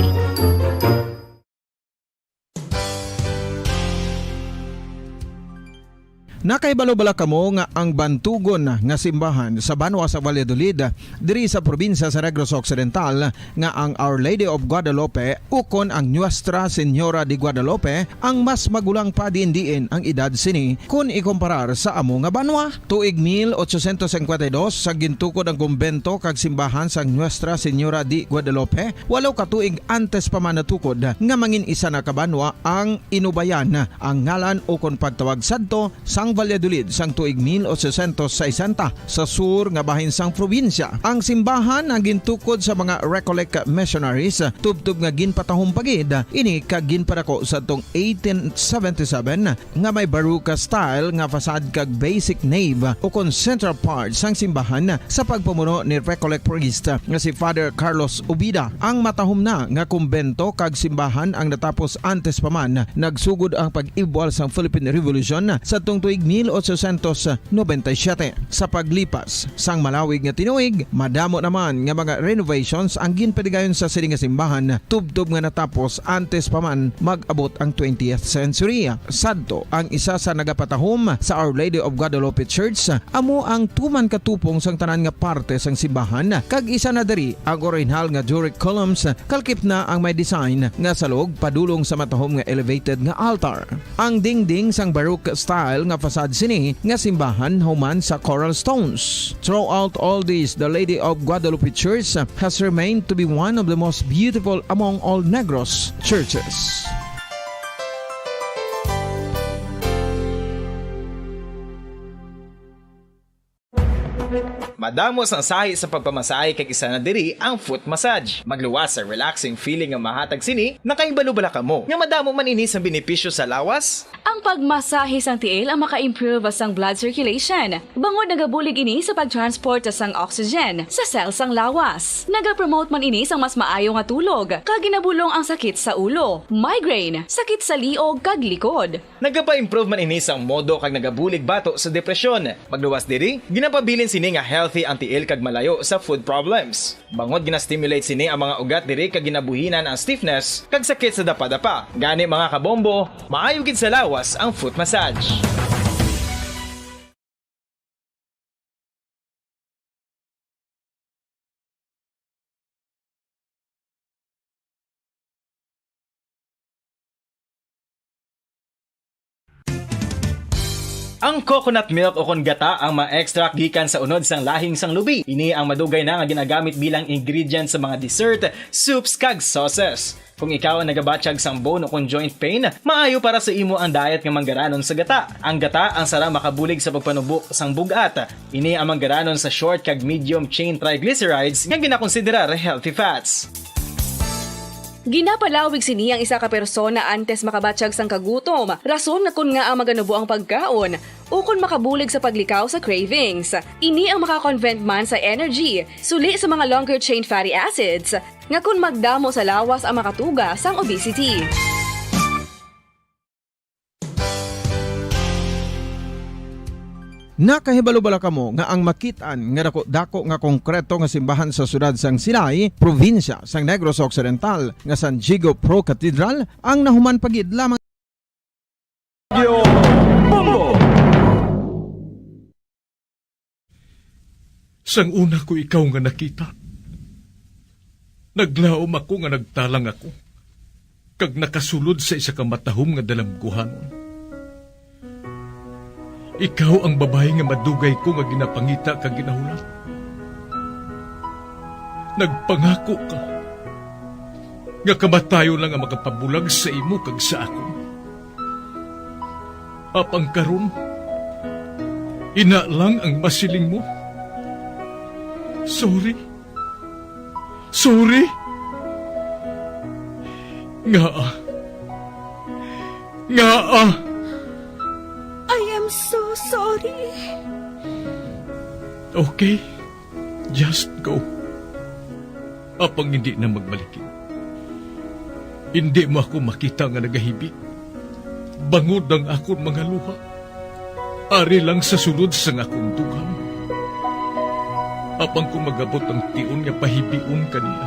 Nakahibalo bala kamo nga ang bantugon nga simbahan sa banwa sa Valladolid, diri sa probinsya sa Negros Occidental, nga ang Our Lady of Guadalupe ukon ang Nuestra Señora de Guadalupe ang mas magulang pa diin-diin ang edad sini kon ikomparar sa amo nga banwa? Tuig mil ochocientos cincuenta y dos sa gintukod ang kumbento kag simbahan sang Nuestra Señora de Guadalupe, walo ka tuig antes pa man natukod nga mangin-isa na ka banwa ang Inubayan, ang ngalan ukon pagtawag sadto sang Valladolid sang tuig mil ochocientos sesenta sa sur nga bahin sang probinsya. Ang simbahan ang gintukod sa mga Recollect missionaries, tubtob nga ginpatahom pa gid ini kag ginpadako sadtong eighteen seventy-seven nga may Baroque style nga facade kag basic nave ukon central part sang simbahan sa pagpamuno ni Recollect priest nga si Father Carlos Ubida. Ang matahom na nga kumbento kag simbahan ang natapos antes pa man nagsugod ang pag-ibwal sang Philippine Revolution sadtong tuig mil ochocientos noventa y siete. Sa paglipas sang malawig nga tinuig, madamo naman nga mga renovations ang ginpatigayon sa sini nga simbahan, tubtob nga natapos antes pa man mag-abot ang twentieth century. Sadto, ang isa sa nagapatahom sa Our Lady of Guadalupe Church amo ang tuman ka tupong sang tanan nga parte sang simbahan, kag isa na diri ang orihinal nga Doric columns, kalakip na ang may design nga salog padulong sa matahom nga elevated nga altar. Ang dingding sang Baroque style nga facade sini nga simbahan human sa coral stones. Throughout all this, the Lady of Guadalupe Church has remained to be one of the most beautiful among all Negros churches. Madamo sang sahi sa pagpamasahe, kag isa na diri ang foot massage. Magluwas sa relaxing feeling nga mahatag sini. Nakahibalo bala kamo nga madamo man ini sang benepisyo sa lawas? Ang pagmasahe sang tiil ang maka-improve sang blood circulation, bangod nagabulig ini sa pag-transport sang oxygen sa cell sang lawas. Nagapromote man ini sang mas maayo nga tulog, kag ginabulong ang sakit sa ulo, migraine, sakit sa liog, kag likod. Nagapa-improve man ini sang modo kag nagabulig bato sa depresyon. Pagluwas diri, ginapabilin sini nga healthy ang tiil kag malayo sa foot problems. Bangod gina-stimulate sini ang mga ugat diri kag ginabuhinan ang stiffness kag sakit sa dapadapa. Gani, mga kabombo, maayo gid sa lawas ang foot massage. Ang coconut milk ukon gata ang ma-extract gikan sa unod sang lahing sang lubi. Ini ang madugay na nga ginagamit bilang ingredient sa mga dessert, soups, kag sauces. Kung ikaw ang nagabatyag sang bone ukon joint pain, maayo para sa imo ang diet nga manggaranon sa gata. Ang gata ang sarang makabulig sa pagpanubo sang bug-at. Ini ang manggaranon sa short kag medium chain triglycerides nga ginakonsiderar healthy fats. Ginapalawig sini ang isa ka persona antes makabatyag sang kagutom, rason nga kon ngaa maganubo ang pagkaon, ukon makabulig sa paglikaw sa cravings. Ini ang maka-convert man sa energy, suli sa mga longer chain fatty acids, nga kon magdamo sa lawas ang makatuga sang obesity. Nakahibalo bala kamo nga ang makit-an nga daku-daku nga konkreto nga simbahan sa siyudad sang Silay, probinsya sang Negros Occidental, nga San Diego Pro Cathedral ang nahuman pa gid lamang? Radyo Bombo. Sang una ko ikaw nga nakita, naglaom ako nga nagtalang ako, kag nakasulod sa isa ka matahom nga dalamguhanon. Ikaw ang babayi nga madugay ko nga ginapangita kag ginahulat. Nagpangako ka nga kamatayon lang ang makapabulag sa imo kag sa akon. Apang karon, ina lang ang masiling mo. Sorry. Sorry. Ngaa? Ngaa? I am so sorry. Okay. Just go. Apang hindi na magbalikid. Hindi mo ako makita nga nagahibi, bangod ang akon mga luha. Ari lang sa sulod sang akon dughan. Apang kon mag-abot ang tion nga pahibion ka niya,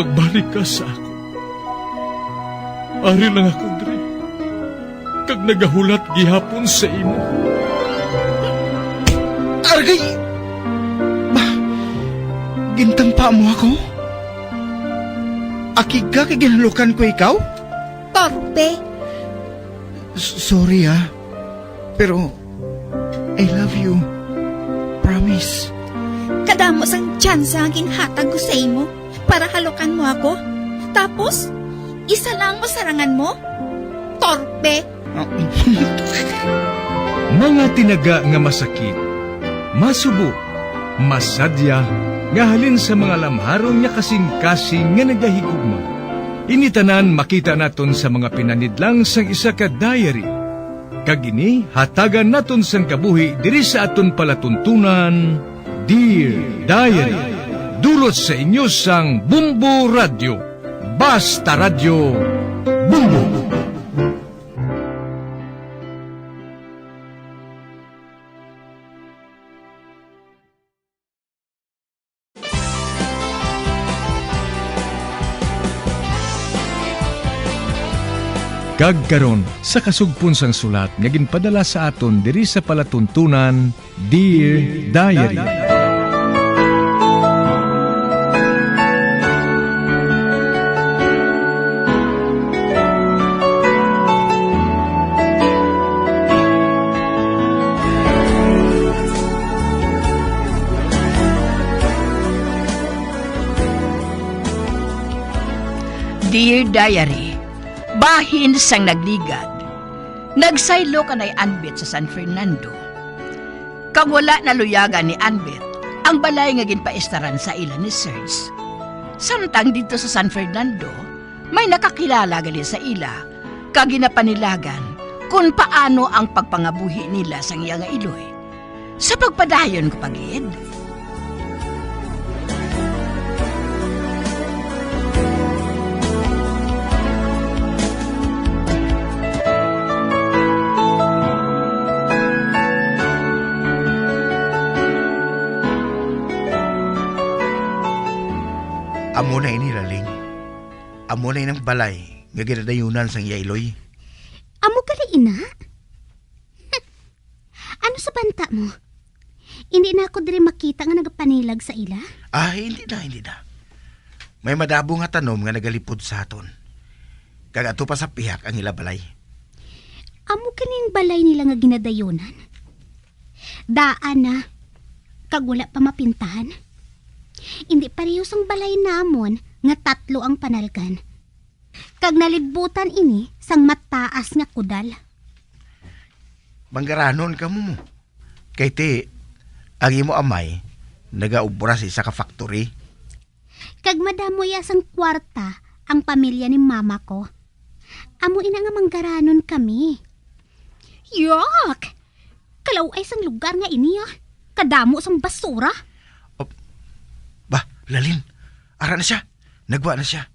magbalik ka sa akon. Ari lang ako diri, kag nagahulat gihapon sa imo. Argay! Ba, gintampa mo ako? Akig ka kay ginhalukan ko ikaw? Torpe! S-, sorry, ah. Pero, I love you. Promise. Kadamo sang tsansa ang ginhatag ko sa imo para halukan mo ako. Tapos, isa lang ang masarangan mo? Torpe! Mga tinaga nga masakit, masubo, masadya, nga halin sa mga lamharon nga kasing-kasing nga nagahigugma. Ini tanan makita naton sa mga pinanidlang sang isa ka diary. Kag ini hatagan naton sang kabuhi diri sa aton palatuntunan, Dear Diary. Dulot sa inyo sang Bombo Radyo. Basta Radyo, Bombo. Kag karon, sa kasugpon sang sulat nga ginpadala sa aton diri sa palatuntunan, Dear Diary. Dear Diary, bahin sang nagligad. Nagsaylo ka nay anbit sa San Fernando. Kag wala naluyagan ni Anbet ang balay nga ginpaistaran sa ila ni Serge. Samtang didto sa San Fernando, may nakakilala gali sa ila kag ginapanilagan kon paano ang pagpangabuhi nila sang iya nga iloy. Sa pagpadayon ko pa gid. Amo na ini, Laling. Amo na inang balay nga ginadayunan sang iya iloy. Amo gali ina? Ano sa banta mo? Hindi na ako diri makita nga nagapanilag sa ila? Ah, hindi na, hindi na. May madamo nga tanom nga nagalipod sa aton. Kag ato pa sa pihak ang ila balay. Amo ganing balay nila nga ginadayonan? Daan na, kag wala pa mapintahan. Hindi pareho sang balay namon nga tatlo ang panalgan. Kag nalibbutan ini sang mataas nga kudal. Manggaranon kamo mo. Kay ti, ang imo amay nagaobra sa isa ka factory. Kag madamo iya sang kwarta ang pamilya ni mama ko. Amo ina nga manggaranon kami. Yak! Kalaw-ay sang lugar nga ini, ah. Kadamo sang basura. Op-, bah, Lalin, ara na siya. Nagwa na siya.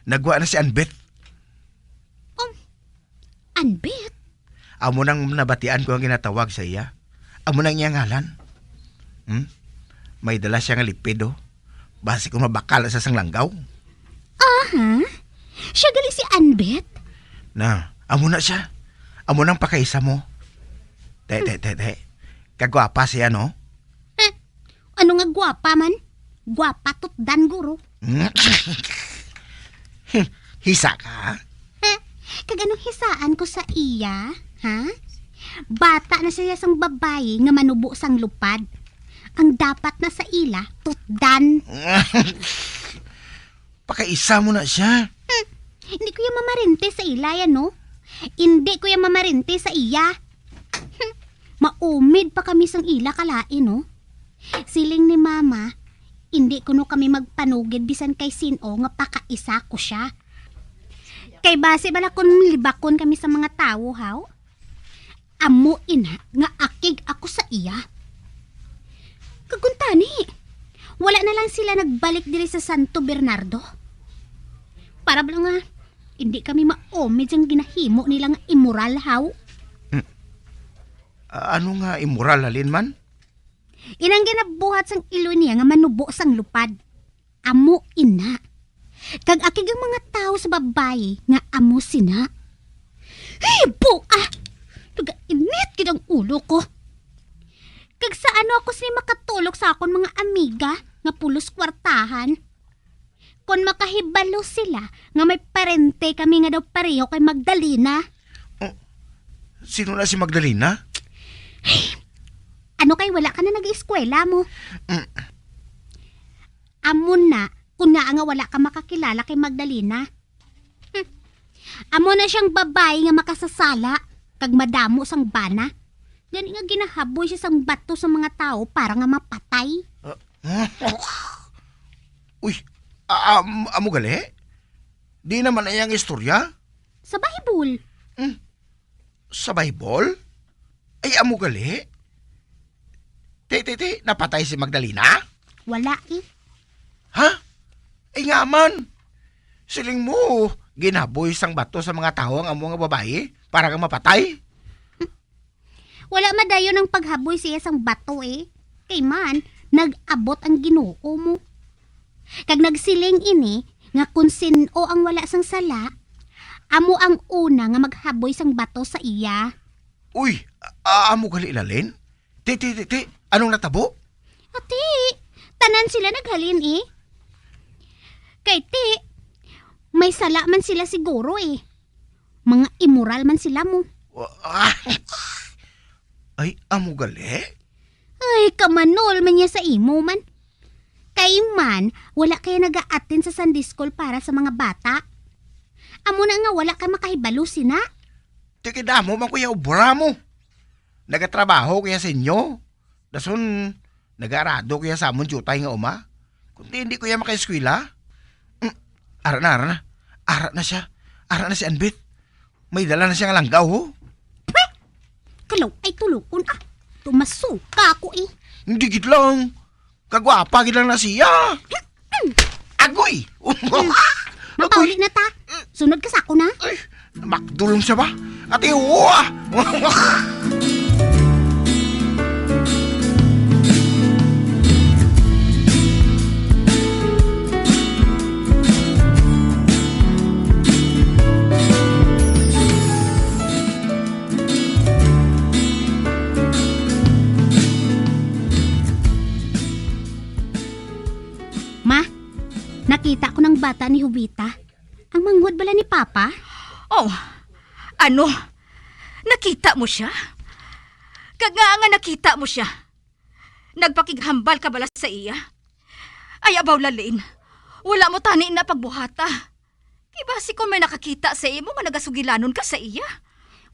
Nagwa na si Anbet. Um, Anbet? Amo nang nabatian ko ang ginatawag sa iya. Amo nang iya ngalan. Hmm? May dala siya nga lipid, oh. Basi kung mabakal sa sang langgaw. Aha? Siya gali si Anbet? Na, amo na siya. Amo nang pakaisa mo. Te, te, te, te. Kagwapa siya, no? Eh, ano nga gwapa man? Gwapa tutdan, guro. Hisa ka? Eh, kag anong hisaan ko sa iya, ha? Bata na siya sang babayi nga manubo sang lupad. Ang dapat na sa ila, tutdan. Pakaisa mo na siya. Hmm, hindi ko ya mamarente sa ila yan, no? Hindi ko ya mamarente sa iya. Hmm, maumid pa kami sang ila kalain, no? Siling ni Mama, hindi kuno kami magpanugid bisan kay sin-o nga pakaisa ko siya. Kay basi bala kun libakon kami sa mga tawo, haw? Amo ina nga akig ako sa iya. Kag kuntani, wala na lang sila nagbalik diri sa Santo Bernardo. Para bala nga, hindi kami maumid sang ginahimo nila nga imoral, haw? Mm. A-, ano nga imoral, halin man? Inang ginabuhat sang iloy niya nga manubo sang lupad. Amo ina. Kag akig ang mga tawo sa babayi nga amo sina. Ay, bua! Nagainit gid ang ulo ko. Kag sa ano ako sini makatulog sa akon mga amiga nga pulos kwartahan? Kon makahibalo sila nga may parente kami nga daw pareho kay Magdalena. Oh, sino na si Magdalena? Ay, ano kay wala ka na nag-eskwela mo? Mm. Amo na, kun ngaa nga wala ka makakilala kay Magdalena. Hmm. Amo na siyang babayi nga makasasala, kag madamo sang bana. Gani nga ginahaboy siya sang bato sa mga tawo para nga mapatay. Ah, uy, a-, am-, amo gali? Di naman ay ang istorya? Sa Bible. Hmm. Sa Bible? Ay, amo gali? Ti, ti, ti, napatay si Magdalena? Wala, eh. Ha? Ay, nga man. Siling mo, ginaboy sang bato sa mga tawo ang amo nga babayi para nga mapatay? Wala madayon ang paghaboy siya sang bato, eh. Kay man, nag-abot ang Ginoo mo. Kag nagsiling ini nga kon sin-o ang wala sang sala, amo ang una nga maghaboy sang bato sa iya. Uy, a-, amo gali, Lalin? Ti, ti, ti, ti, anong natabo? Ati, tanan sila naghalin, eh. Kay ti, may sala man sila siguro, eh. Mga imoral man sila mo. Wa-, ay, amo gali? Ay, kamanol man niya sa imo man. Kay man, wala kaya nag-a-attend sa Sunday school para sa mga bata. Amo na nga wala ka makahibalo sina. Ti kay damo man kuya obra mo. Nagatrabaho kuya sa inyo. Dason, nag-aarado ko iya sa amon diutay nga uma. Kundi hindi ko iya makaeskwela. Mm, ara na, ara na. Ara na siya. Ara na si Anbit. May dala na siya nga langgaw, ho. Pwe! Kalaw-ay tulokon, ah. Tumasuka ako, eh. Hindi gid lang. Kagwapa gid lang na siya. Agoy! Agoy! Mapauli na ta. Sunod ka sa ako na. Ay, makdulong siya ba? Ate, uwa! Ma, nakita ko ng bata ni Jovita. Ang manghod bala ni Papa? Oh, ano? Nakita mo siya? Kag nga nga nakita mo siya, nagpakighambal ka bala sa iya? Ay, abaw, Lalin, wala mo tani na pagbuhata. Kay basi kon may nakakita sa imo nga nagasugilanon ka sa iya.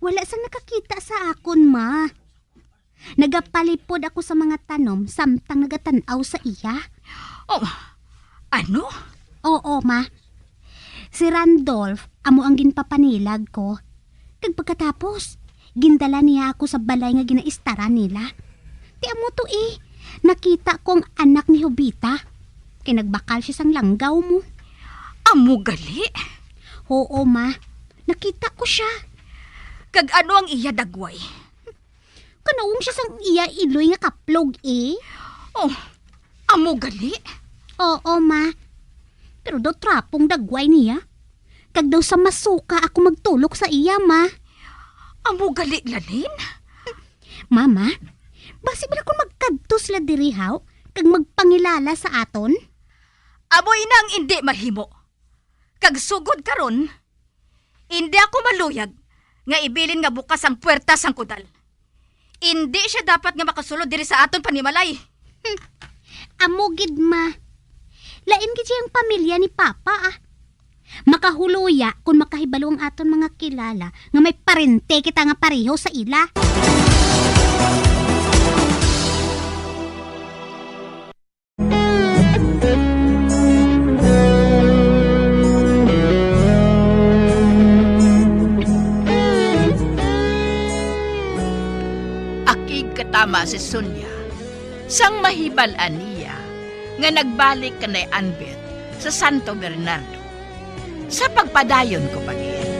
Wala sang nakakita sa akon, ma. Nagapalipod ako sa mga tanom samtang nagatan-aw sa iya. Oh, ano? Oo, ma. Si Randolph amo ang ginpapanilag ko. Kag pagkatapos, gindala niya ako sa balay nga ginaistaran nila. Ti amo to, eh, nakita ko ang anak ni Jovita. Kay nagbakal siya sang langgaw mo. Amo gali? Oo, ma. Nakita ko siya. Kag ano ang iya dagway? Kanawong siya sang iya iloy nga kaplog, eh. Oh, amo gali? Oo, ma. Pero daw trapong dagway niya. Kag daw sa masuka ako magtulok sa iya, ma. Amo gali, Lalin? Mama, basi bala kung magkadto sila diri, haw, kag magpangilala sa aton? Amo ina ang indi mahimo. Kag sugod karon, indi ako maluyag nga ibilin nga bukas ang puwerta sang kudal. Indi sia dapat nga makasulod diri sa aton panimalay. Hmm. Amo gid, ma. Lain gid siya ang pamilya ni Papa, ah. Makahuloya kon makahibalo ang aton mga kilala nga may parente kita nga pareho sa ila. Akig katama si Sonia sang mahibal-an niya nga nagbalik kanay Anbet sa Santo Bernardo. Sa pagpadayon ko pa gid.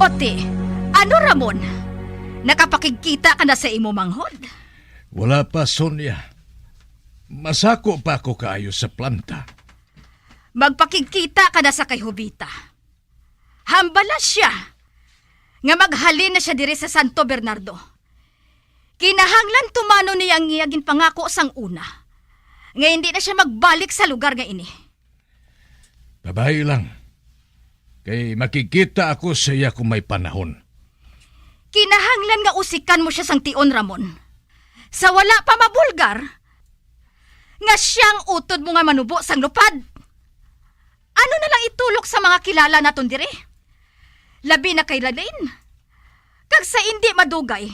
Oti, ano, Ramon? Nakapakigkita ka na sa imo manghod? Wala pa, Sonia. Masako pa ako kaayo sa planta. Magpakigkita ka na sa kay Jovita. Hambala siya nga maghalin na siya diri sa Santo Bernardo. Kinahanglan tumanon niya ang iya ginpangako sang una, nga hindi na siya magbalik sa lugar nga ini. Babayi lang, kay makigkita ako sa iya kung may panahon. Kinahanglan nga usikan mo sia sang tion, Ramon. Sa wala pa mabulgar, nga sia ang utod mo nga manubo sang lupad. Ano na lang itulok sa mga kilala naton diri? Labi na kay Lalin. Kag sa indi madugay,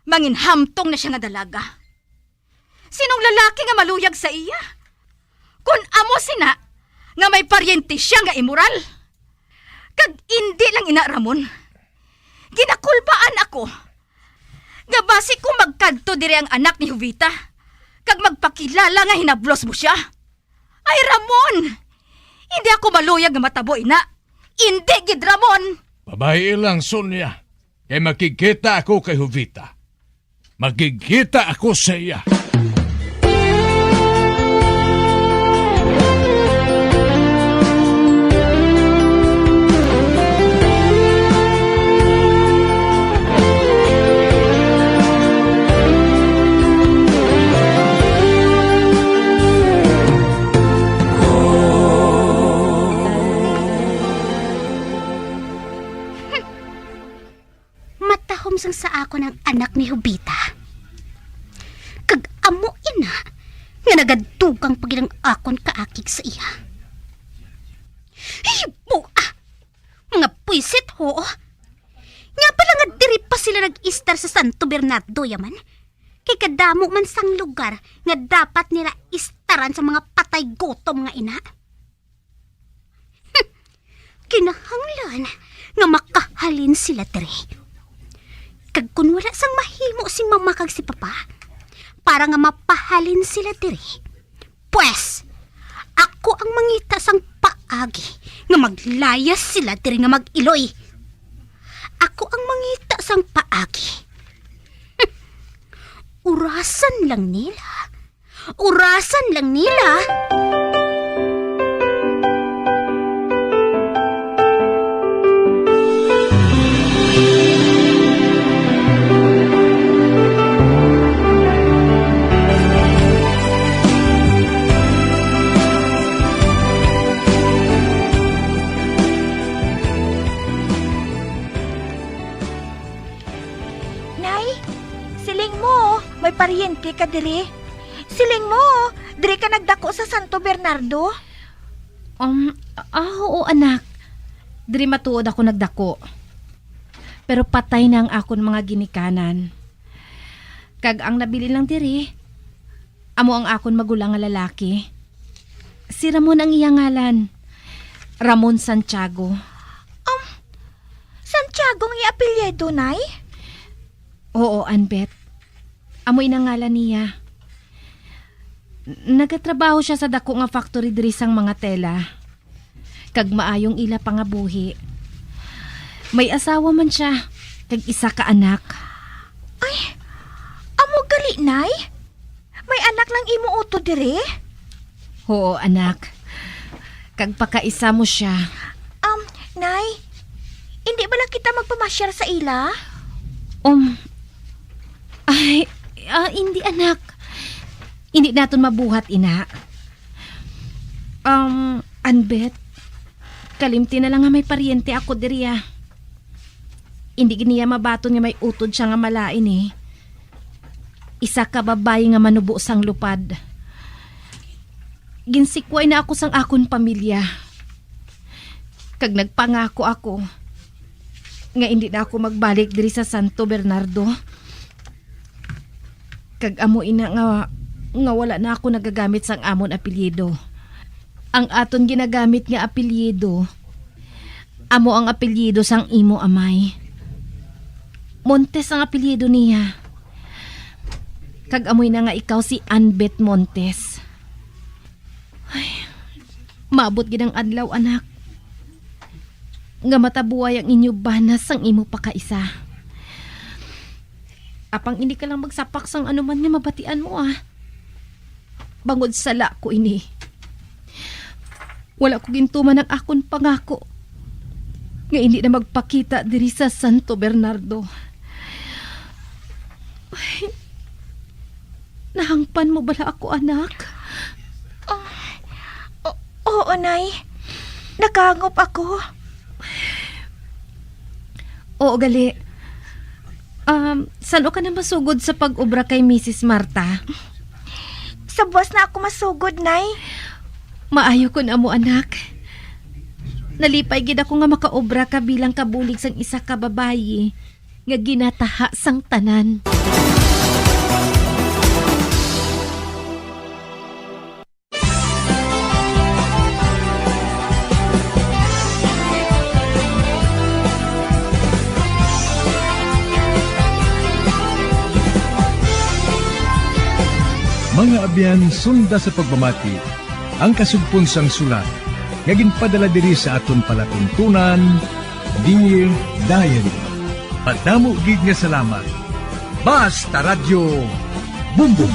manginhamtong na sia nga dalaga. Sinong lalaki nga maluyag sa iya? Kon amo sina nga may paryente sia nga imoral. Kag indi lang ina, Ramon. Ginakulbaan ako nga basi kung magkadto diri ang anak ni Jovita kag magpakilala nga hinablos mo sia. Ay, Ramon! Hindi ako maluyag nga matabo ina. Indi gid, Ramon! Babayi lang, Sonia. Kay makigkita ako kay Jovita. Magkigkita ako sa iya. Matahom sang sa akon ang anak ni Jovita. Kag amo Nagadugang pa gid ang akon kaakig sa iya. Hibo, ah! Mga pwisit, ho! Nga pala nga diri pa sila nag-istar sa Santo Bernardo, yaman. Kay kadamo man sang lugar nga dapat nila istaran sa mga patay gutom nga ina. Hmm. Kinahanglan nga makahalin sila diri. Kag kun wala sang mahimo si mama kag si papa, para nga mapahalin sila diri, pwes, ako ang mangita sang paagi nga maglayas sila diri nga mag-iloy. Ako ang mangita sang paagi. Urasan lang nila. Urasan lang nila. Nay, siling mo, may paryente ka diri. Siling mo, diri ka nagdako sa Santo Bernardo? Um, ah, oo, anak. Diri matuod ako nagdako. Pero patay na ang akon mga ginikanan. Kag ang nabilin lang diri, amo ang akon magulang nga lalaki. Si Ramon ang iya ngalan. Ramon Santiago. Um, Santiago ang iya apelyido, Nay? Oo, Anbet. Amo ina ngalan niya. N-, nagatrabaho siya sa dako nga factory diri sang mga tela. Kag maayong ila pangabuhi. May asawa man siya, kag isa ka anak. Ay, amo gali, Nay? May anak lang imo utod diri? Oo, anak. Kag pakaisa mo siya. Um, Nay, hindi bala kita magpamasyar sa ila? Um, ay, ah, hindi, anak. Hindi naton mabuhat, ina. Um, Anbet, kalimti na lang nga may paryente ako diri, ah. Hindi gid niya mabaton nga may utod siya nga malain, eh. Isa ka babayi nga manubo sang lupad. Ginsikway na ako sang akon pamilya. Kag nagpangako ako nga hindi na ako magbalik diri sa Santo Bernardo. Kag amo ina nga, nga wala na ako nagagamit sang amon apelyido. Ang aton ginagamit nga apelyido, amo ang apelyido sang imo amay. Montes ang apelyido niya. Kag amo ina nga ikaw si Anbet Montes. Ay, maabot gid ang adlaw, anak, nga matabuhay ang inyo bana sang imo pakaisa. Apang hindi ka lang magsapak sang anuman nga mabatian mo, ah. Bangod sala ko ini. Wala ko gintuman ang akon pangako nga hindi na magpakita diri sa Santo Bernardo. Ay, nahangpan mo bala ako, anak? Oh, o-, oo, Nay. Nakahangop ako. Oo, gali. Um, san-o ka na masugod sa pag-obra kay Misis Marta? Sa buwas na ako masugod, Nay. Maayo kon amo, anak. Nalipay gid ako nga makaobra ka bilang kabulig sang isa ka babayi nga ginataha sang tanan. Mga abyan, sunda sa pagpamati ang kasugpon sang sulat nga ginpadala diri sa aton palatuntunan, Dear Diary. Madamo gid nga salamat. Basta Radyo, Bumbong.